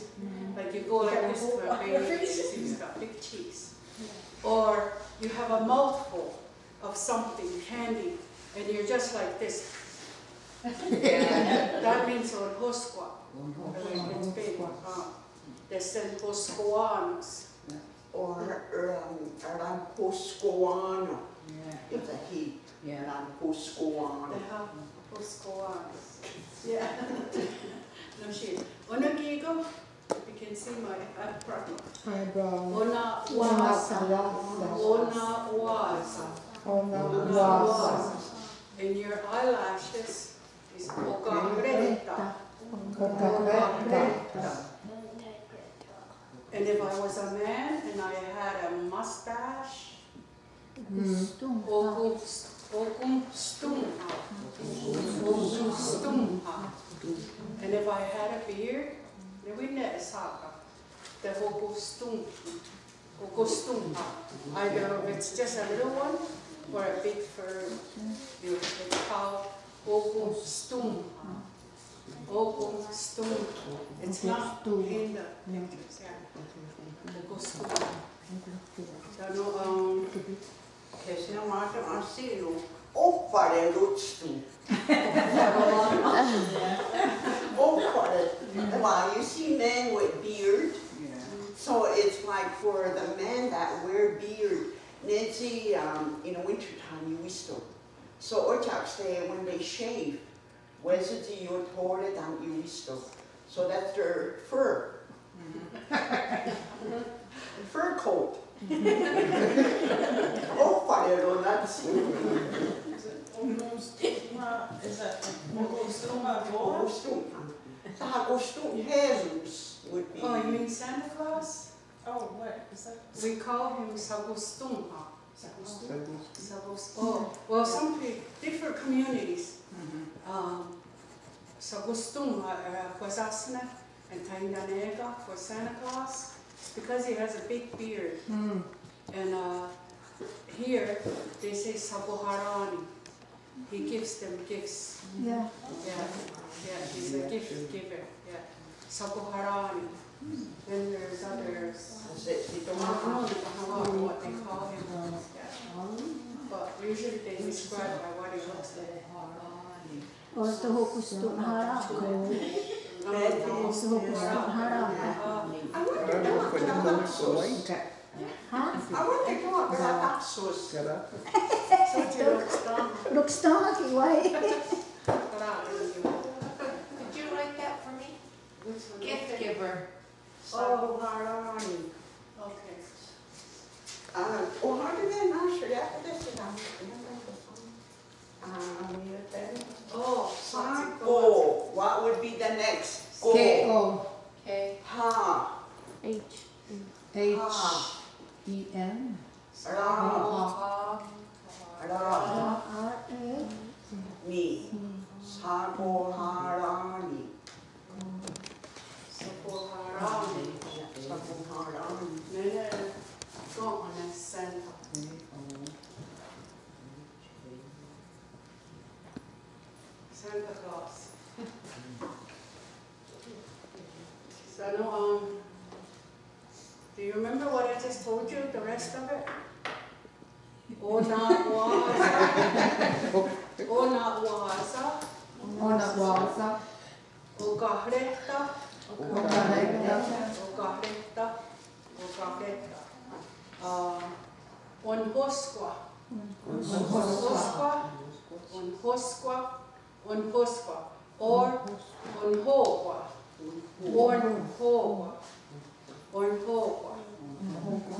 Like, you go like this to a baby, she's got big cheeks. Or you have a mouthful of something, candy, and you're just like this. That means onhóskwa. It's big. Ah, tesenhoskowá:non's. Or, um, ranhoskowá:non. It's a he. Ranhoskowá:non. Ranhoskowá:non's. Yeah. No shit. Ó:nen kí:ken, you can see my eyebrow. Eyebrow. Ó:nen wá:sa. Ó:nen wá:sa. Ó:nen wá:sa. And your eyelashes is okahréhta. Okahréhta. And if I was a man and I had a mustache, Okonstón:ha. Okonstón:ha. And if I had a beard, nè:'e wí:ken ne' sá:ka, tehonkonstón:ha. Okonstón:ha. Either it's just a little one or a big fur. You know, it's called okonstón:ha. Okonstón:ha. It's not in the pictures, yeah. Okonstón:ha. Tánon', um, okay, so má:ta' así:ron, óhare rotston. Óhare. Well, you see men with beard. So it's like for the men that wear beard, nè:'e tsi, um, in the winter time, you wísto. So ótia'ks, when they shave, wé:so tsi iothó:re tánon' iohísto. So that's their fur. Fur coat. Óhare ronatston. Is that okonstón:ha? Okonstón:ha. Tahakonstón:heros would be. Oh, you mean Santa Claus? Oh, what is that? We call him Shakostón:ha. Shakostón:ha. Shakos-, oh, well, some pe-, different communities, um, Shakostón:ha, uh, kwah sásne, and Taintané:ken for Santa Claus, because he has a big beard. And, uh, here, they say Shakohará:ni. He gives them gifts. Yeah. Yeah, yeah, he's a gift giver. Yeah. Shakohará:ni. Then there's others. I don't know what they call him. Yeah. But usually they describe by what he looks like. Otohokostonhará:'a. Otohokostonhará:'a. I wonder what kind of looks like. Hah? Awa' te' kewa'kahra'táhsos. Rokstón:ha ki' wáhi. Did you write that for me? Gift giver. Shakohará:ni. Okay. Ah, oh, how do they not sure? Oh, Shako. What would be the next? Ko. K O. K. Ha. H. H E N. Ra. Ra. Ra. Ni. Shakohará:ni. Shakohará:ni. Shakohará:ni. Nè:'e nè:'e. Go on and send. Santa Claus. So, no, um, do you remember what I just told you, the rest of it? Ó:nen wá:sa. Ó:nen wá:sa. Ó:nen wá:sa. Okahréhta. Okahréhta. Okahréhta. Okahréhta. Ah, onhóskwa. Onhóskwa. Onhóskwa. Onhóskwa. Or, onhó:kwa. Onhó:kwa. Onhó:kwa.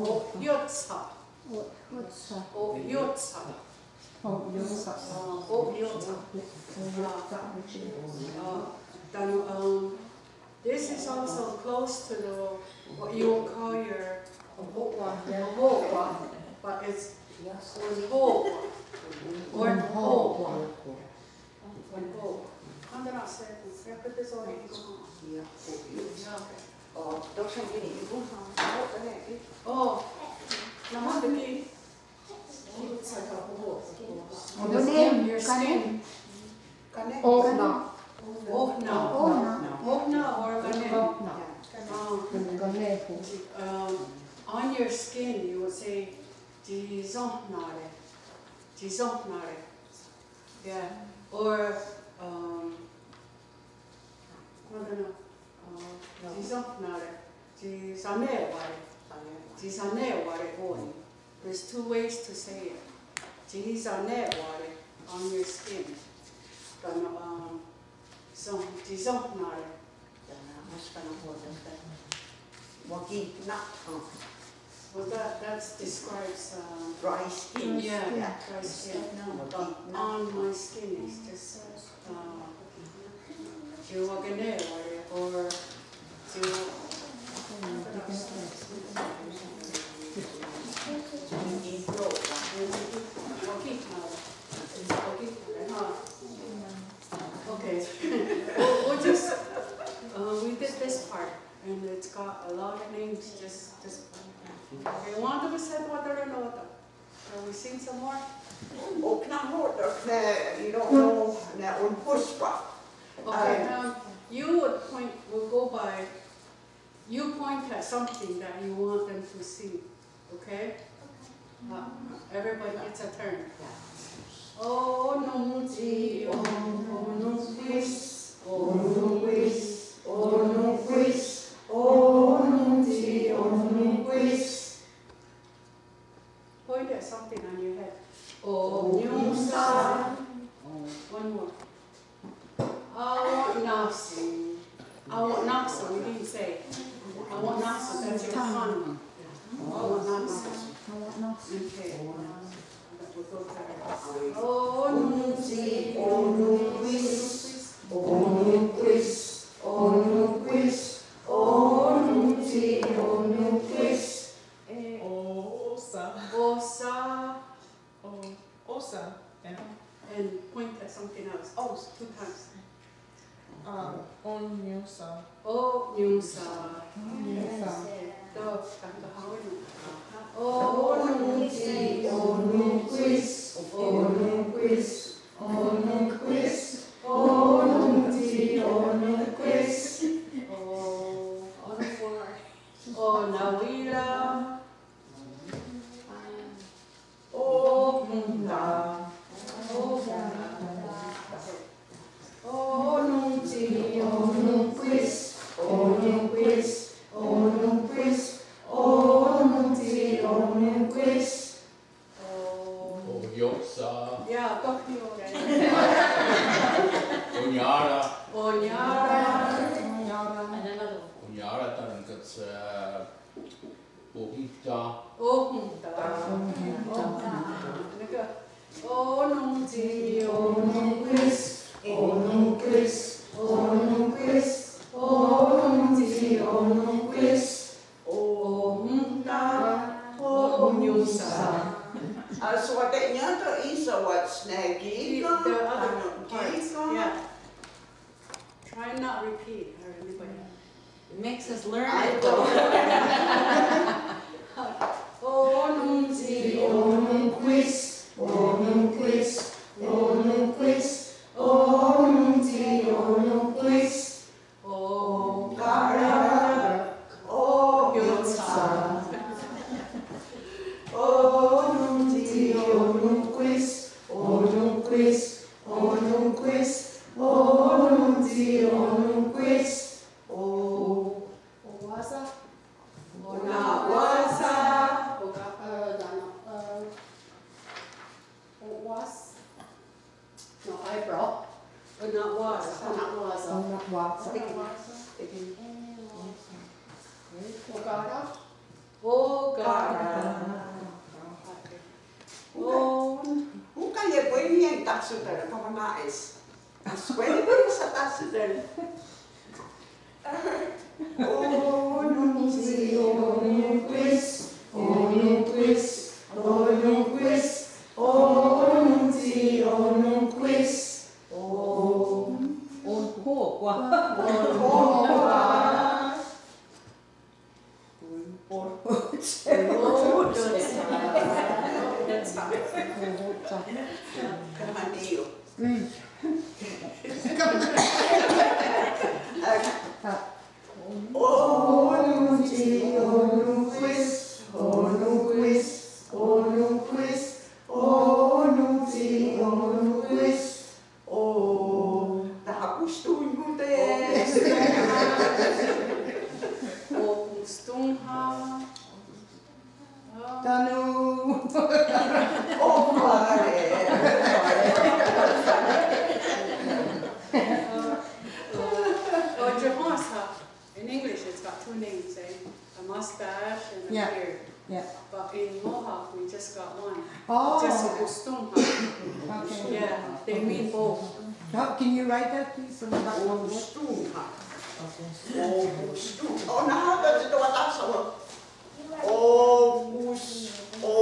Ohiótsha. Ohiótsha. Ohiótsha. Ohiótsha. Ah, ohiótsha. Ah, ah, tánon', um, this is also close to the, what you would call your, oho'wa, oho'wa, but it's onhó:kwa. Onhó:kwa. Onhó:kwa. Can I say, can I put this on? Yeah, okay. Oh, tó:ka' ki' ni' ionhna. Oh, nahò:ten ki'. Your skin. Kanén. Ó:nen. Ó:nen. Ó:nen. Ó:nen or kanén. Ó:nen. Oh. Kanén. Um, on your skin, you would say, tsi sónhnare. Tsi sónhnare. Yeah. Or, um, no, no, no. Uh, tsi sónhnare. Tsi sanewá:re. Tsi sanewá:re ó:ni. There's two ways to say it. Tsi sanewá:re, on your skin. Tánon, um, sónh-, tsi sónhnare. Tánon, áhsen ká:nen. Wakihnà:then. Well, that, that describes, um, dry skin. Yeah, yeah, dry skin. No, but on my skin is just, uh, tsi wakenewá:re or tsi wa- Okay. We'll, we'll just, uh, we did this part, and it's got a lot of names, just, just, okay, お願いします。 Are we seeing some more? Oh, no, no, no, no, no, no, no, no. Okay, um, you would point, we'll go by, you point at something that you want them to see, okay? Uh, everybody gets a turn. Onontsí, ononkwí:s, ononkwí:s, ononkwí:s, onontsí, ononkwí:s. Point at something on your head. Oniónhsa. One more. Awen'nahsón:ni. Awen'nahsón:ni, we didn't say. Awen'nahsón:ni, that's your tongue. Awen'nahsón:ni. Okay. Onontsí, ononkwí:s, ononkwí:s, ononkwí:s, onontsí, ononkwí:s. Ó:sa. Ó:sa. Oh, ó:sa. Yeah. And point at something else. Oh, two times. Uh, oniónhsa. Oniónhsa. Oniónhsa. Tó:, ka, ka, how are you? Onontsí, ononkwí:s, ononkwí:s, ononkwí:s, onontsí, ononkwí:s. Oh, ononkwí:s. Onawí:ra. Óhonta. Óhonta. Onontsí, ononkwí:s, ononkwí:s, ononkwí:s, onontsí, ononkwí:s. Ohió'sa. Yeah, tóka' ni' órale. Oniá:ra. Oniá:ra. Oniá:ra. Oniá:ra tánon' ká:ts, uh, Ohonta. Ohonta. Ohonta. Onontsí, ononkwí:s, ononkwí:s, ononkwí:s, onontsí, ononkwí:s. Ohonta. Oniónhsa. Ahswa'tenién:ten' í:sehwà:t ne kí:ken. The other parts. Yeah. Try not repeat or anybody. It makes us learn it, though. Onontsí, ononkwí:s, ononkwí:s, ononkwí:s, onontsí, ononkwí:s. Onkara. Ohió'sa. Onontsí, ononkwí:s, ononkwí:s, ononkwí:s, onontsí, ononkwí:s. O. Owá:sa. Onawá:sa. Oka-, uh, no, no, uh, owá:sa. No, eyebrow. Onawá:sa. Onawá:sa. Onawá:sa. Onawá:sa. Oká:ra. Oká:ra. Ó:nen, ó:nen ká:ti' ne kwah nahò:ten' ká:ti' nahò:ten'. Áhskwene' ká:ti' nahò:ten'. Onontsí, ononkwí:s, ononkwí:s, ononkwí:s, onontsí, ononkwí:s. O. Onhó:kwa. Onhó:kwa. Onón:tsi, onón:kwis, onón:kwis, onón:kwis, onón:tsi, onón:kwis. Oh, tahakostòn:hahse'. Oh, kostòn:ha. Tánon. Oh, got it. Oh, Johannes, huh? In English, it's got two names, eh? A mustache and a Yeah. beard. Yeah. But in Mohawk, we just got one. Oh. Just a kostòn:ha. Okay. Yeah, they mean both. Now, can you write that, please? Kostòn:ha. Oh, kostòn:ha. Oh, nahò:ten tsi tewatahsá:wen? Oh, kos-, oh.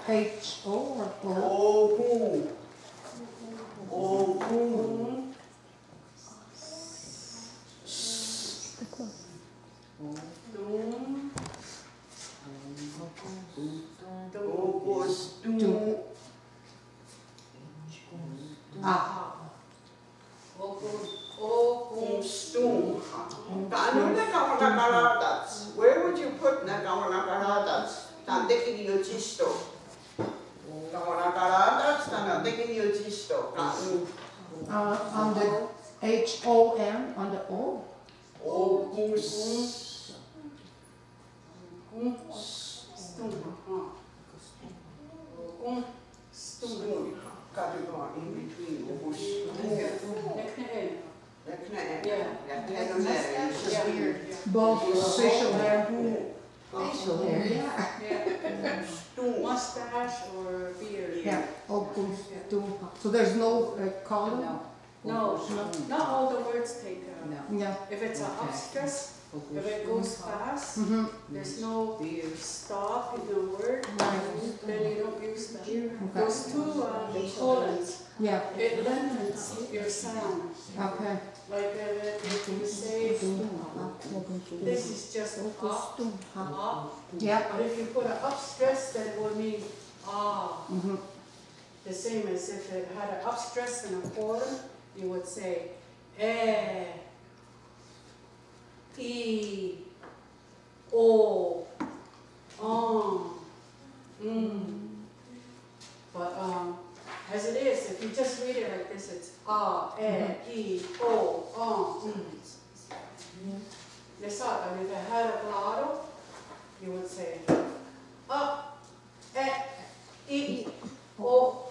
H O or O? Oh, kos-, oh, kos-, Kostòn:ha. Tánon' ne kawenhakará:tens? Where would you put ne kawenhakará:tens? Tánon' ne tekeniión:tsis to. Kawenhakará:tens tánon' tekeniión:tsis to. Ka-, Uh, on the H O M, on the O? Oh, kos-, kostòn:ha. Kostòn:ha. Got to go in between. Oh, kostòn:ha. Nekhnehén. Nekhnehén. Yeah. Nekhnehén. Both facial hair. Facial hair, yeah. Yeah. Mustache or beard. Yeah. Oh, kostòn:ha. So there's no, uh, column? No. No, not all the words take, uh, No. Yeah. If it's an upstress, if it goes fast, Mm-hmm. there's no stop in the word, Right. then you don't use the, Okay. those two, uh, colons. Yeah. It lengthens your sound. Okay. Like, uh, if you say, this is just up, up. Yeah. But if you put an upstress, then it will mean ah. Mm-hmm. The same as if it had an upstress and a colon, you would say, eh, e, o, um, mm. But, um, as it is, if you just read it like this, it's ah, eh, e, o, um, mm. That's all. And if it had a glottal, you would say, ah, eh, e, o,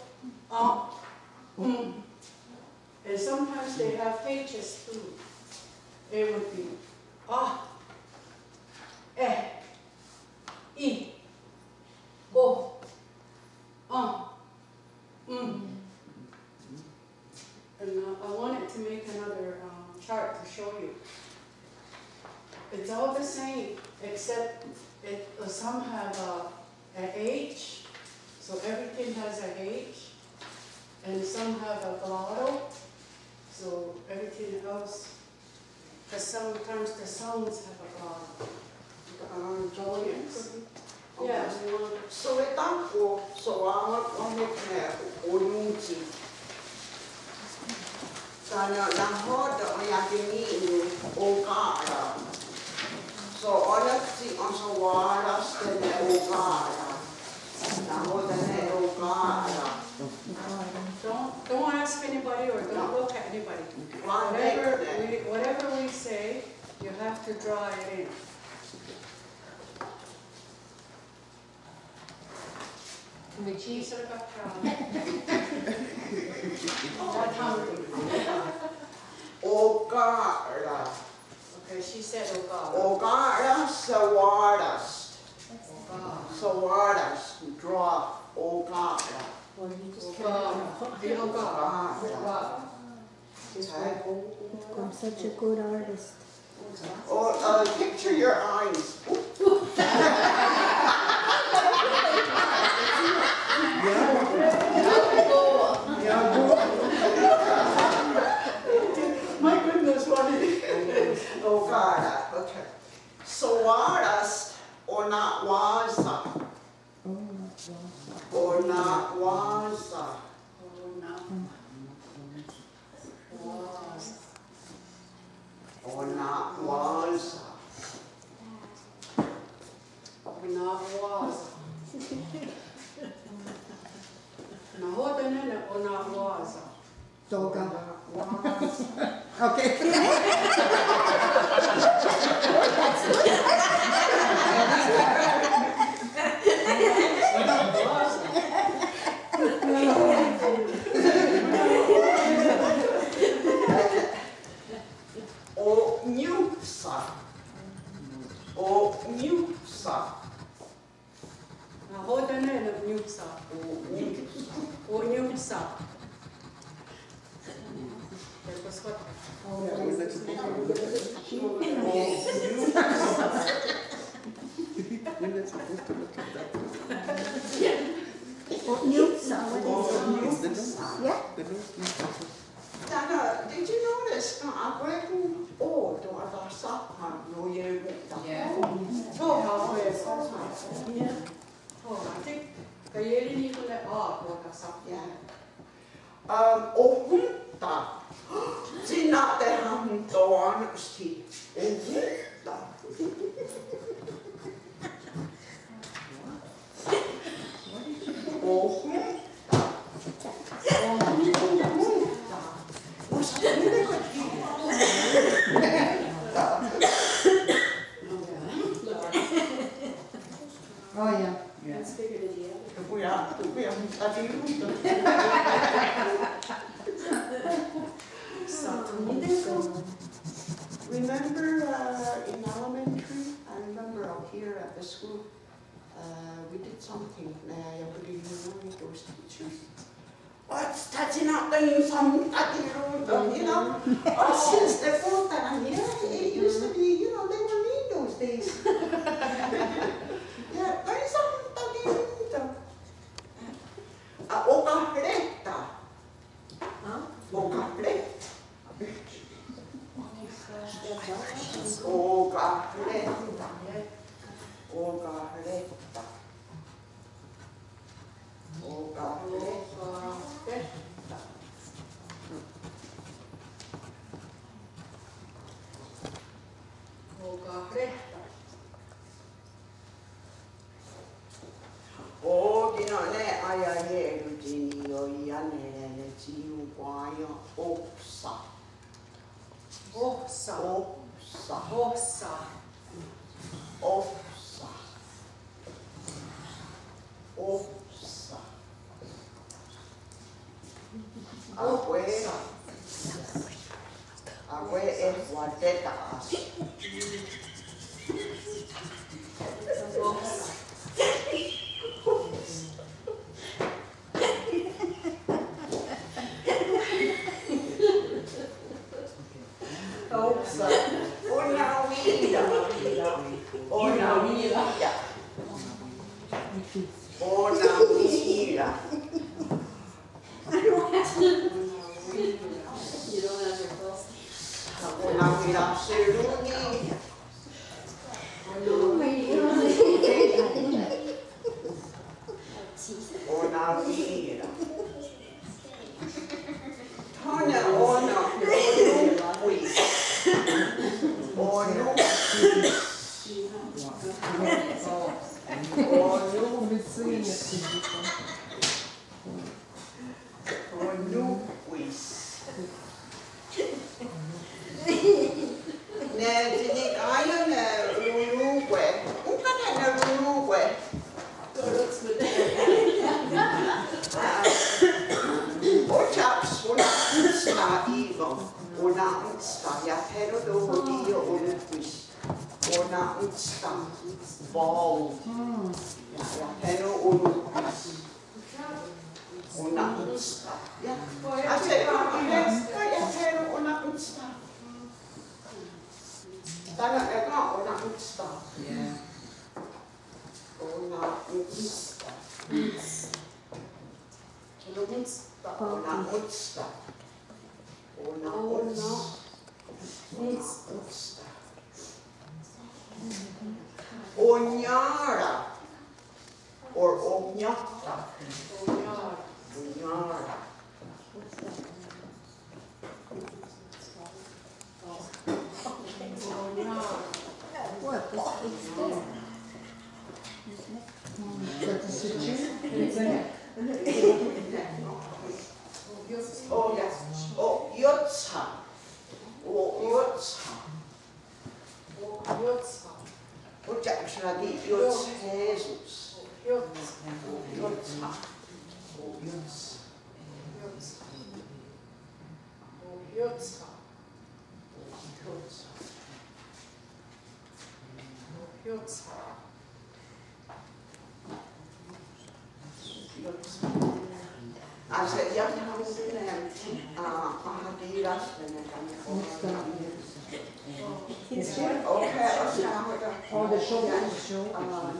um, mm. And sometimes they have H's too. It would be ah, eh, e, o, um, mm. And, uh, I wanted to make another, um, chart to show you. It's all the same, except it, uh, some have a, a H, so everything has a H, and some have a glottal, so everything else 'Cause sometimes the sounds have a vowel. Ah, Joyce? Yeah. Sowetahko, sowá:wens, oh, ne, onón:tsi. Tánon' nahò:ten oniakinì:ron okà:ra'. So, ó:nen'k tsi ensewà:raste' ne okà:ra'. Nahò:ten ne okà:ra'. Don't, don't ask anybody or don't look at anybody. Whatever we, whatever we say, you have to draw it in. Okà:ra'. Okà:ra'. Okay, she said okà:ra'. Okà:ra', sewà:raste'. Sewà:raste', draw, okà:ra'. Okà:ra'. Okà:ra'. Okà:ra'. Okay. I'm such a good artist. Oh, uh, picture your eyes. My goodness, what is it? Oh, God, okay. Sewà:raste', ona'wá:sen. Ona'wá:sen. Ona'wá:sen. Ona'wà:sa. Tó:ka. Ona'wà:sa. Okay. Oniónhsa. Oniónhsa. Nahò:ten ne oniónhsa? Oniónhsa. Oniónhsa. Oniónhsa. What is it? Yeah? Tánon', did you notice, uh, akwé:kon O tó:ka' sahpà:'a nó:nen. Yeah. Tó:'a, akwé:kon. Yeah. Tó:'a, I think, kaié:ri ní:kon ne A tó:ka' sahpà:'a. Yeah. Um, ohón:ta. Tsi na'tehahonhtó:wanonhstí. Ohón:ta. Ohón:ta. Ohón:ta. Oh, yeah. Yeah. Tó:'a, tó:'a, remember, uh, in elementary, I remember out here at the school, uh, we did something, uh, those teachers. What's touching up the news? You know? Oh, since the phone time, yeah, it used to be, you know, they were mean those days. Yeah, there's something. Ah, okahrè:ta. Huh? Okahrè:ta. Okahrè:ta. Okahrè:ta. Okahrè:ta. Okahrè:ta. Oh, you know, ne, aiahié:ron tsi ní:ioht ia'nerè:ne tsi ionkwahià:ke óhsa. Óhsa. Óhsa. Óhsa. Óhsa. Óhsa. Akwé:kon. Akwé:kon ehwaté:ta'as. Óhsa. Onawí:ra. Onawí:ra. Onawí:ra. Onawí:ra. Onawí:ra. Tánon' onónhkwis. Onónhkwis. Onónhkwis. Onónhkwis. Ne tsi nikaià:ke ne ronón:kwe. Ónhka ne ronón:kwe? Ótia'ps, ona'ónhsta í:ken. Ona'ónhsta, iah thí:ken tó:ka' ki' onónhkwis. Ona'ónhsta. Bald. Iah, iah thí:ken onónhkwis. Ona'ónhsta. Iah. Á:se' ken, iah thí:ken ona'ónhsta. Tánon' ken ona'ónhsta. Ona'ónhsta. Ona'ónhsta. Ona'ónhsta. Ona'ónhsta. Onià:ra. Or onià:ta. Onià:ra. What? Is this? Is that the stitching? Is that it? O'yotsha. O'yotsha. Otia'taksa'tà:ke iotshé:sons. O'yotsha. O'yotsha. O'yotsha. O'yotsha. O'yotsha. O'yotsha. Á:se' iah ne, ah, ahatiráhstha ne. Okay, okay. Oh, the shoulder. Ah.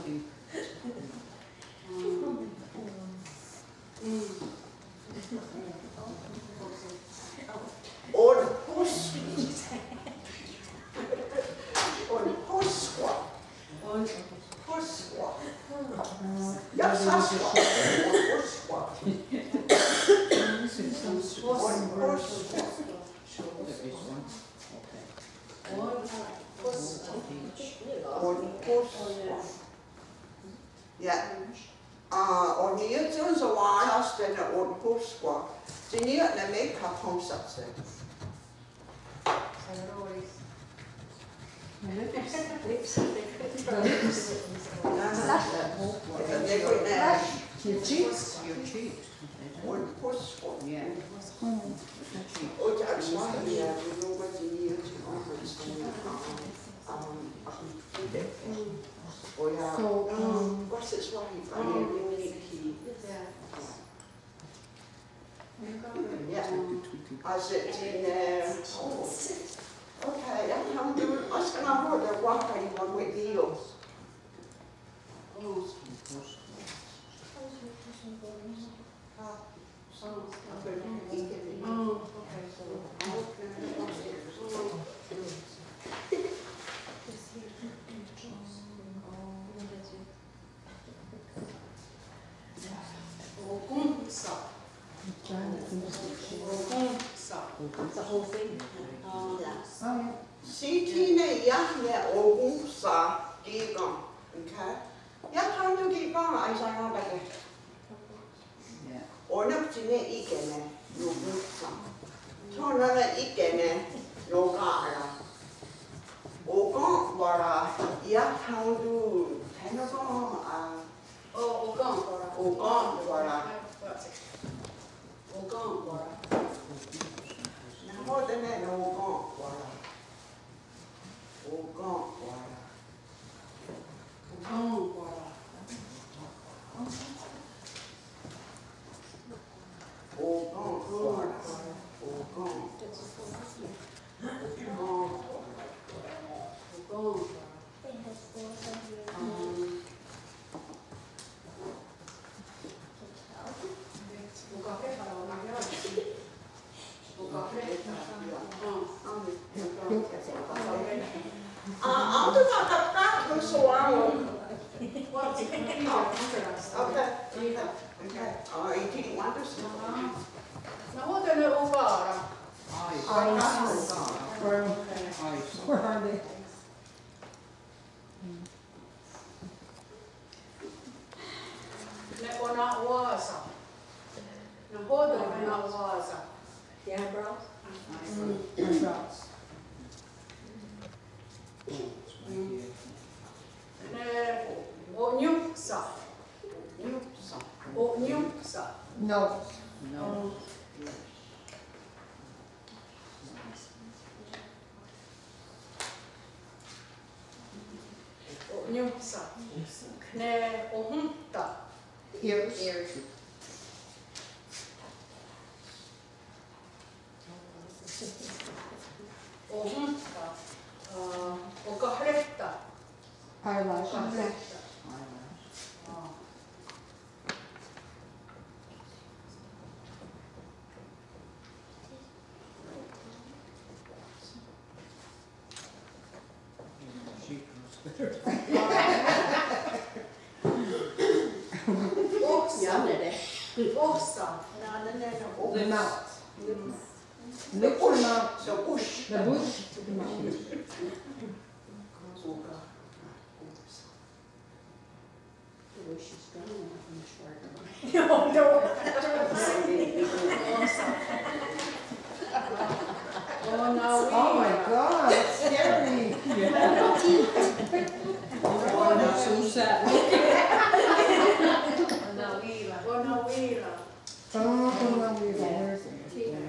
Onhónhskwa. Onhónhskwa. Onhónhskwa. Iah sháhskwa. Onhónhskwa. Onhónhskwa. Onhónhskwa. Iah. Ah, onhní:ioht ionhsawaráhste ne onhónhskwa. Tsi ní:ioht ne me' kathónhsahtse. Your cheeks. Your cheeks. Onhónhskwa. Yeah. Otia'taksa'tà:ke, yeah, you know what you need to know. So, um, yeah. Á:se' tsi ne, oh. Okay, iah tánon' á:se' nahò:ten wá:kari wa'wé:ton. Okónhsa. Okónhsa. Tsi tsi ne iah ne okónhsa kí:ken. Okay? Iah tánon' kí:ken aesaién:take. Ó:nen tsi ne í:kehne, nokónhsa. Tho nó:nen í:kehne, nokà:ra. Okèn:kwara, iah tánon' tsi ne, ah, okèn:kwara. Okèn:kwara. Okèn:kwara. Nahò:ten ne okèn:kwara. Okèn:kwara. Okèn:kwara. Okèn:kwara. Okèn. Okèn:kwara. Okèn:kwara. Um, Where are they? Ne ona'wà:sa. Nahò:ten ona'wà:sa. The eyebrows? Mm, eyebrows. Ne o'niónhksa. O'niónhksa. O'niónhksa. Nose. Nose. O'niónhksa. Ne ohónhta. Ears. Ears. Ohónhta. Ah, okahréhta. Eyelash. Okahréhta. Ah. She knows better. Óhsa. Óhsa. The mouth. Lips or mouth? The bush. The bush. The bush. The way she's drowning in the shower. No, no. Óhsa.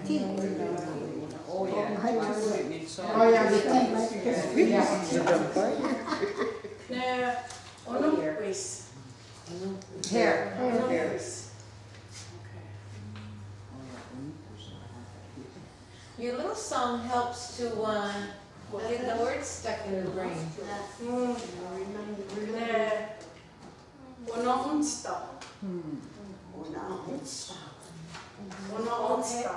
Oh, yeah. Oh, yeah, the teeth. Yeah. Ne onónhkwis. Hair. Onónhkwis. Okay. Your little song helps to uh, get the words stuck in the brain. Mm. Ne onónhsta. Onónhsta. Onónhsta.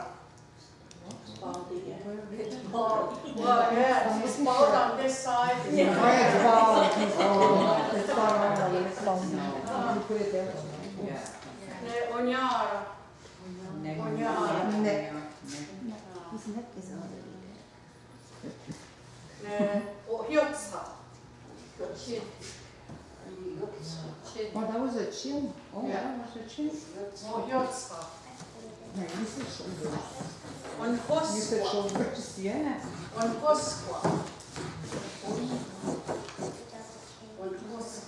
It's bald again. It's bald. Well, yeah, it's bald on this side. Yeah. Oh, it's bald. Oh, it's bald. It's bald. You put it there. Yeah. Ne onyà:ra. Onyà:ra. Ne. His neck is already there. Ne ohiótsha. Chin. Oh, that was a chin. Oh, yeah, that was a chin. Ohiótsha. Right, this is shoulders. You said shoulders, yeah. Onhóskwa. Onhóskwa.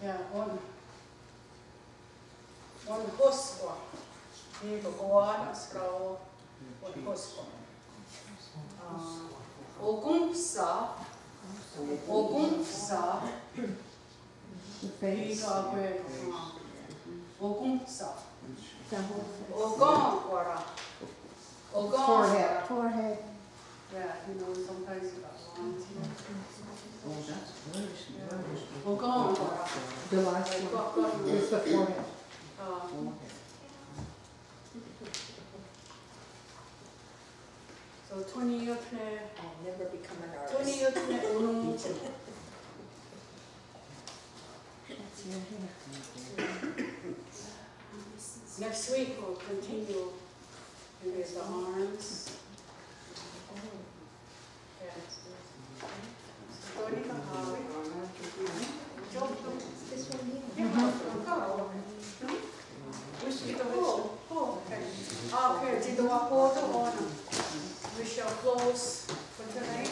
Yeah, on. Onhóskwa. Ní:kon kowá:nen's ká:ti onhóskwa. Ah, okónhsa. Okónhsa. The face. Ní:kon akwé:kon. Okónhsa. Okèn:kwara. Okèn:kwara. Forehead. Forehead. Yeah, you know, sometimes you got lines here. Oh, that's very small. Okèn:kwara. The last one. It's the forehead. Uh, so, tó niió:re. I'll never become an artist. Tó niió:re onón:tsi. Next week we'll continue with the arms. We shall close for tonight.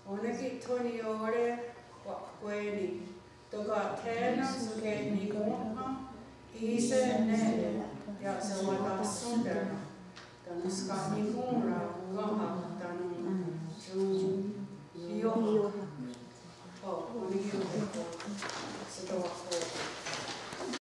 Ó:nen ki' tó niió:re wa'kwé:ni', tóka' thé:nen só:ke' nikón:ha í:se' nè:'e ia'sewatahsón:teren. Tánon ska'nistén:ra kénhak tánon tsi niióhak. Oh, niióhak.